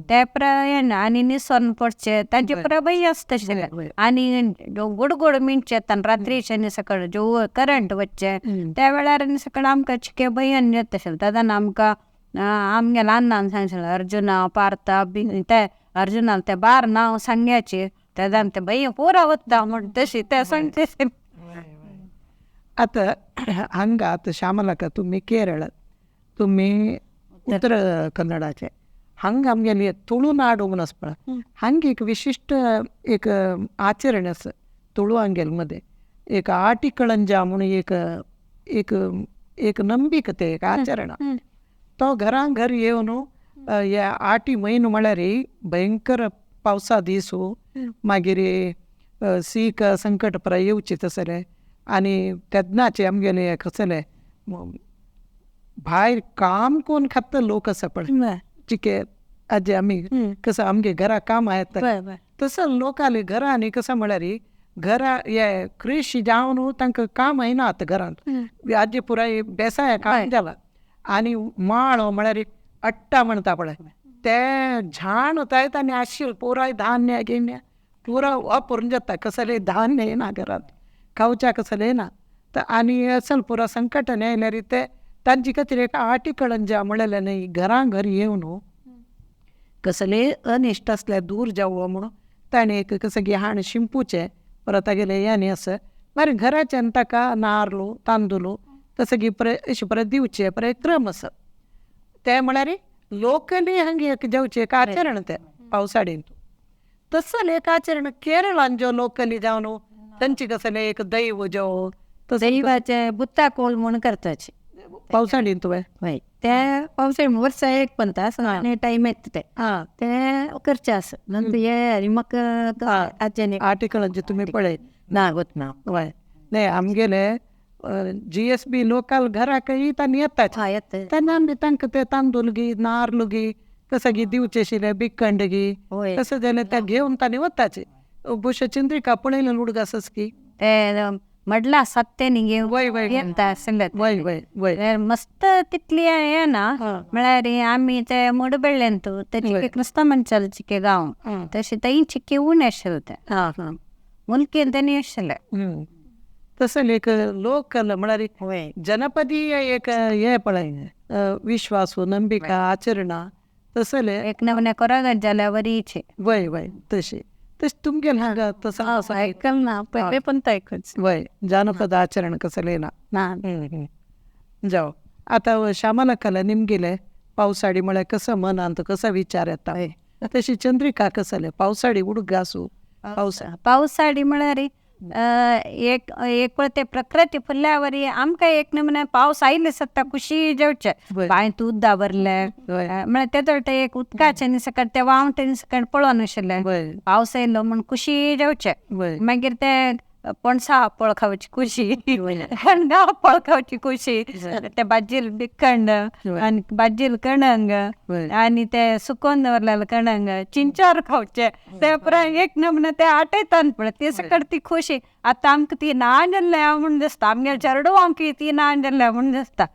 ते प्रमाण आनी निसोन पडचे तांचे प्रभय आसता आशिल्लें. आनी गोड गोड मिणचे येता रात्रीचे आनी सकाळ जो करंट वचचे त्या वेळार आनी सकाळ आमकां चिके भंयान येता आशिल्लें. तेन्ना आमकां आमगेल्या अण्णान सांगलें अर्जुना पार्था बी ते अर्जुनान ते बार नांव सांग्याचे तेन्ना ते भंय पुरा वता म्हण तशी ते सांगते. आतां हांगा आतां श्यामलाका तुमी केरळ तुमी उत्तर कन्नडाचे हांगा आमगेली तुळुनाड म्हूण आसा पळय हांगा एक विशिश्ट एक आचरण आसा तुळू आमगेले मध्ये एक आटिकळंजा म्हूण एक एक एक नंबिक ते एक आचरण. तो घरान घर येवन हे आटी म्हयनो म्हळ्यार भयंकर पावसा दीस मागीर सीक संकट पराय येवचे तसले आनी तेन्नाचे आमगेले कसले भायर काम कोण खाता लोक आसा पळय चिके आजी आमी कसं आमगे घरा काम येता तसं लोकांले घरांनी कसं म्हळ्यार घरा हे कृशी जावन तांकां काम येना आतां घरांत आजी पुराय बेसाय काम जाला आनी माळो म्हळ्यार अट्टा म्हणटा पळय ते झाण वतायत आनी आशिल्लें पुराय धान्य गिन्य पुरा वापरून जाता कसलें धान्य येना घरांत खावच्या कसलें येना. तर आनी असल पुरा संकट आयल्यार ते तांचे खातीर एक आटिकळंजा म्हणलें न्ही घरां घर येवन कसलेय अनिश्ट आसल्यार दूर जावं म्हणून ताणें एक कसं की हाण शिंपूचें परत तागेलें हें आसा मागीर घराच्यान ताका नार्ल तांदूळ तसं की अशें परत दिवचें परत क्रम आसा ते म्हळ्यार लोकली हांगा एक जेवचें एक आचरण तें पावसाडीन. तसलें एक आचरण केरळान जो लोकली जावन तांचे कसलें एक दैव जो दैवाचे बुत्ता कोल म्हूण करताची पावसाडीन तुवें हय ते पावसाळी वर्सा एक पंता आनी टायम येता ते ते करचे आसा नंतर हे आनी म्हाका आजने आर्टिकलांचे तुमी पळय ना गोत ना. वय न्ही आमगेले GSB local घराक तांणी येताच येता तेन्ना आमी तांकां ते तांदूळ गी नार्ल गी कसं गी दिवचे आशिल्ले बिकंड गी तसं जाल्यार ते घेवन तांणी वताचे. भुशे चंद्रिका पळयलें उडगासच की ते म्हटलं सत्तेनी वय येता आशिल्लें वय वय वय मस्त तितली हें ना म्हळ्यार आमी ते मुडबेळ्ळेंत ते चिके क्रिस्तांव मनशाले चिके गांव तशें थंय चिके उणें आशिल्लें ते मुलकेन तेणी आशिल्लें. तसलें एक लोकल म्हळ्यार जनपदीय एक हें पळय विश्वास नंबिका आचरणा तसले एक नमूने कोरागत जाल्यावरीचे वय वय तशी तशी तुमगेल हांगा तसं आसा ऐकल ना पहिले पण ऐकच वय जानपद आचरण कसले ना ना. जाओ आता श्यामलकाला निमगेले पावसाळी म्हळ्यार कसं मनांत कसा विचार येता तशी चंद्रिका कसले पावसाळी उडग आसूं पावसा पावसाळी म्हळ्यार एक एक वेळ ते प्रकृती फुलल्यावरी आमकां एक नमुने पावस आयले सत्ता खुशी जेवचे बांयत उदक भरले म्हळ्यार तेदो ते एक उदकाचे न्ही सकट ते वावटे सकट पळोवन आशिल्ले पावस येयलो म्हण खुशी जेवचे. मागीर ते पणसा आपोळ खावची खुशी, कणगां आपोळ खावची खुशी, ते भाजील बिकंड आनी भाजील कणंग आनी ते सुकोवन दवरलेले कणंग चिंचार खावचे ते उपरांत एक नमुने ते आटयतात पळय ते सकट ती खुशी. आतां आमकां ती ना जाल्ल्या म्हूण दिसता आमगे चेडवांक ती ना जाल्ल्या म्हूण दिसता.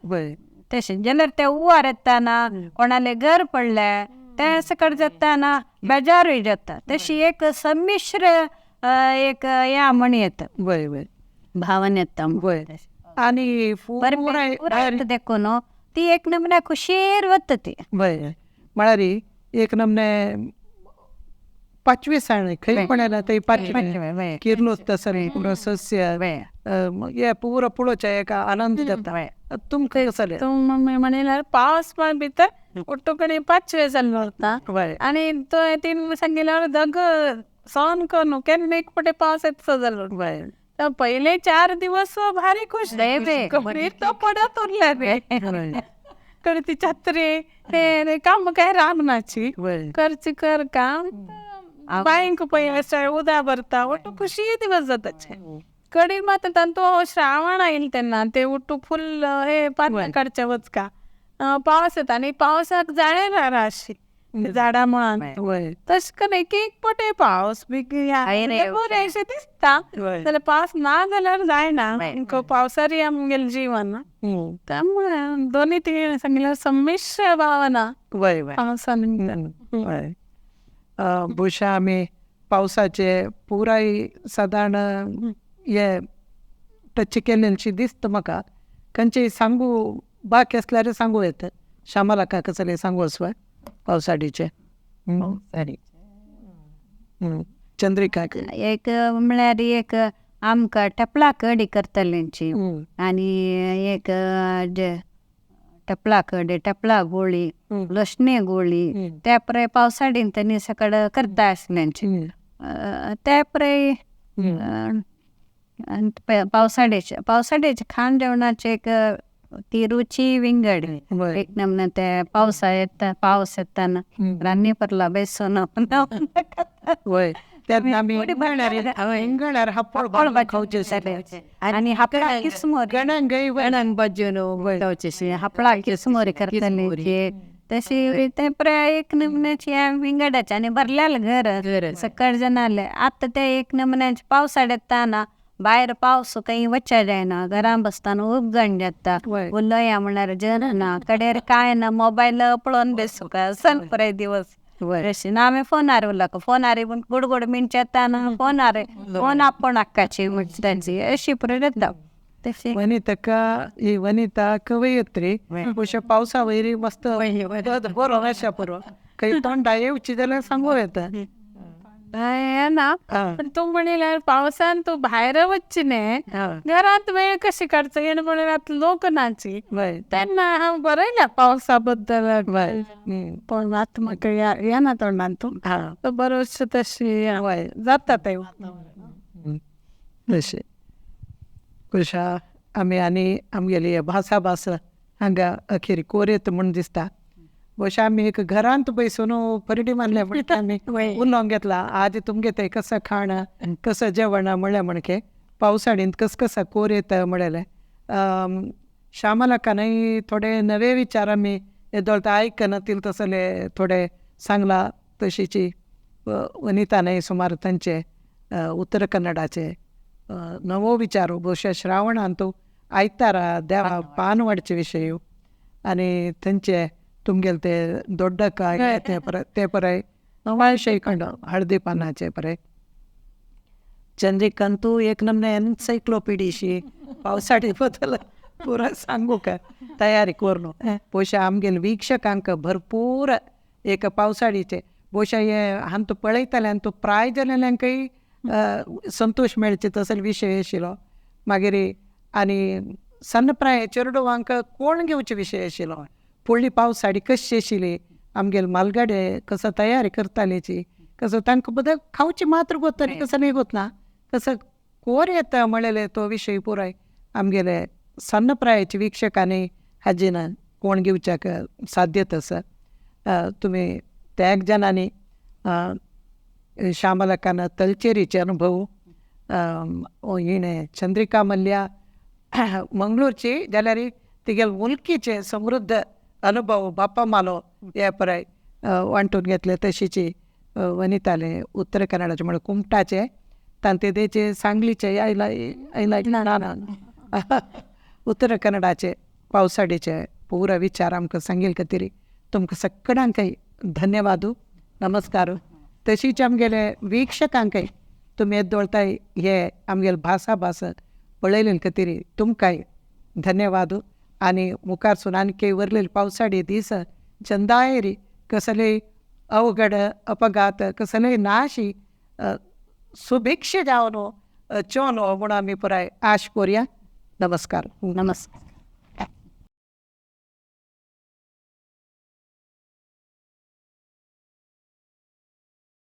तशें जाल्यार ते उवार येताना कोणाले घर पडले ते सकट जाताना बेजारूय जाता. तशी एक संमिश्र एक या म्हण येता वय वय भावन येता वय आनी देखून ती एक नमुने खुशीर वता ती. वय म्हळ्यार एक नमुने पाचवी साण खंय पण येयला थंय पाचवी किर्लोच तसले पुरो सस्य हे पुरो पळोवचें एक आनंद जाता. तुमकां कसलें तूं मम्मी म्हणल्यार पावस पण भितर ಒಟ್ಟು ಕಡೆ पाचवे जाल्लो वता आनी तो तीन सांगिल्यार दग सहन करून केन्ना एक पटे पावस येतसो जालो. तर पहिले 4 दिवस भारी खुश तो पडत उरला रे कडे ती छत्री ते काम काय राबनाची करची कर काम बायंक पळय उदा भरता ಒಟ್ಟು ಖುಷಿ दिवस जाताचे. कडे मात तांतो श्रावण आयल तेन्ना ते उठू फुल हे पान काडचे वचका पावस येता आनी पावसाक जाळे राशी झाडा मुळान तशें करून एक एक पटे पावस बी बरें अशें दिसता जाल्यार पावस ना जाल्यार जायना पावसारी आमगेलें जीवन. त्यामुळे दोन्ही ती सांगितल्यार संमिश्र भावना पावसान. भोशा आमी पावसाचे पुराय सादारण हे टच केल्लेशी दिसता म्हाका. खंयचेय सांगू बाकी आसल्यार सांगू येता. श्यामलका कसलें सांगू आसवा पावसाडीचे चंद्रिका एक म्हळ्यार एक आमकां टपला कडी करतल्यांची आनी एक टपला कडी टपला गोळी लसणे गोळी त्या पराय पावसाडीन तेन्नी सकड करता आसल्यांची त्या पराय पावसाडीचे पावसाडीचे खाण जेवणाचे एक ती रुची विंगड एक नमुने ते पावसा येता पावस येताना रान्नी परला बेसून आनी हापळा किसमोरी हापळा किसमोरी करतले तशी ते प्राय एक नमुन्याची विंगडाचे आनी भरलेलें घर सकळ जनाले. आतां ते एक नमुन्याचे पावसाळ येताना भायर पावस खंय वचचे जायना घरां बसताना उबगण जाता उलोया म्हणल्यार जन ना कडेर कांय ना मोबायल पळोवन बेसूंक सन पुराय दिवस. अशें ना आमी फोनार उरला फोनार गोड गोड मिणचे येता ना फोनार फोन आपोवन हक्काची तांची अशी पुराय जाता. वनितका ही वनिता कवयित्री अशें पावसा वयरी मस्त बरो अशें पुरो खंय तोंडा येवची जाल्यार सांगू येता ना. पण तूं म्हणल्यार पावसान तूं भायर वचची न्ही घरांत वेळ कशी काडचो हेण म्हणल्यार लोक नाची तेन्ना हांव बरयल्या पावसा बद्दल पण आतां म्हाका येना तोंडान तूं बरोचशें तशी जाता तें तशें. कशा आमी आनी आमगेली भासा भास हांगा अखेर कोरेत म्हूण दिसता. अशें आमी एक घरांत बसून परडी मारल्या म्हणटा आमी उलोवंक घेतला आज तुमगे थंय कसं खाण कसं जेवण म्हणलें म्हणके पावसाळींत कस कसा कोर येता म्हणलें. श्यामलकानय थोडे नवे विचार आमी येदोळ आयकना तील तसले थोडे सांगला. तशीची वनितानय सुमार तांचे उत्तर कन्नडाचे नवो विचार भोवशा श्रावणांत आयतारा देवा पानवाडचे विशय आनी थंयचे तुमगेले ते दोड्डकाय ते परय ते परय नवाळशे खंड हळदी पानाचे परय चंद्रिकांतू एक नमने एन्सायक्लोपिडीशी पावसाळी बद्दल पुरा सांगू का तयारी करून पोशा आमगेले वीक्षकांक भरपूर एक पावसाळीचे बोशा हे हांतू पळयताले आनी तो प्राय जालेल्यांकय संतोश मेळचे तसले विशय आशिल्लो. मागीर आनी सन्न प्राय चेडवांक कोण घेवचे विशय आशिल्लो, फुडली पावसाळी कशी आशिल्ली, आमगेले मालगाडे कसो तयारी करतालेची, कसो तांकां बद्दल खावची मात्र गोत कसो न्ही गोतना कसो कोर येता म्हणलेले तो विशय पुराय आमगेले सन्न प्रायेचे वीक्षकांनी हाजेन कोण घेवच्याक साध्यत आसा. तुमी त्या एक जणांनी श्यामलकान तलचेरीचे अनुभव, हिणें चंद्रिका मल्ल्या मंगळूरची जाल्यार तिगेले मुलकीचे समृद्ध अनुभव बाप्पा मालो हे पराय वांटून घेतले. तशीची वनिताले उत्तर कन्नडाचे म्हळ्यार कुमटाचे तांते तेचे सांगलीचे आयला आयला ना ना उत्तर कन्नडाचे पावसाडीचे पुरा विचार आमकां सांगील खातीर तुमकां सगळ्यांकय धन्यवाद, नमस्कार. तशीच आमगेले वीक्षकांकय तुमी येदोळताय हे आमगेले भासा भास पळयले खातीर तुमकांय धन्यवाद. आनी मुखारसून आणखी वरलेले पावसाडी दीस चंदायरी कसले अवघड अपघात कसले नाशी सुभिक्ष जावन चोलो म्हूण आमी पुराय आश कोरया. नमस्कार. नमस्कार.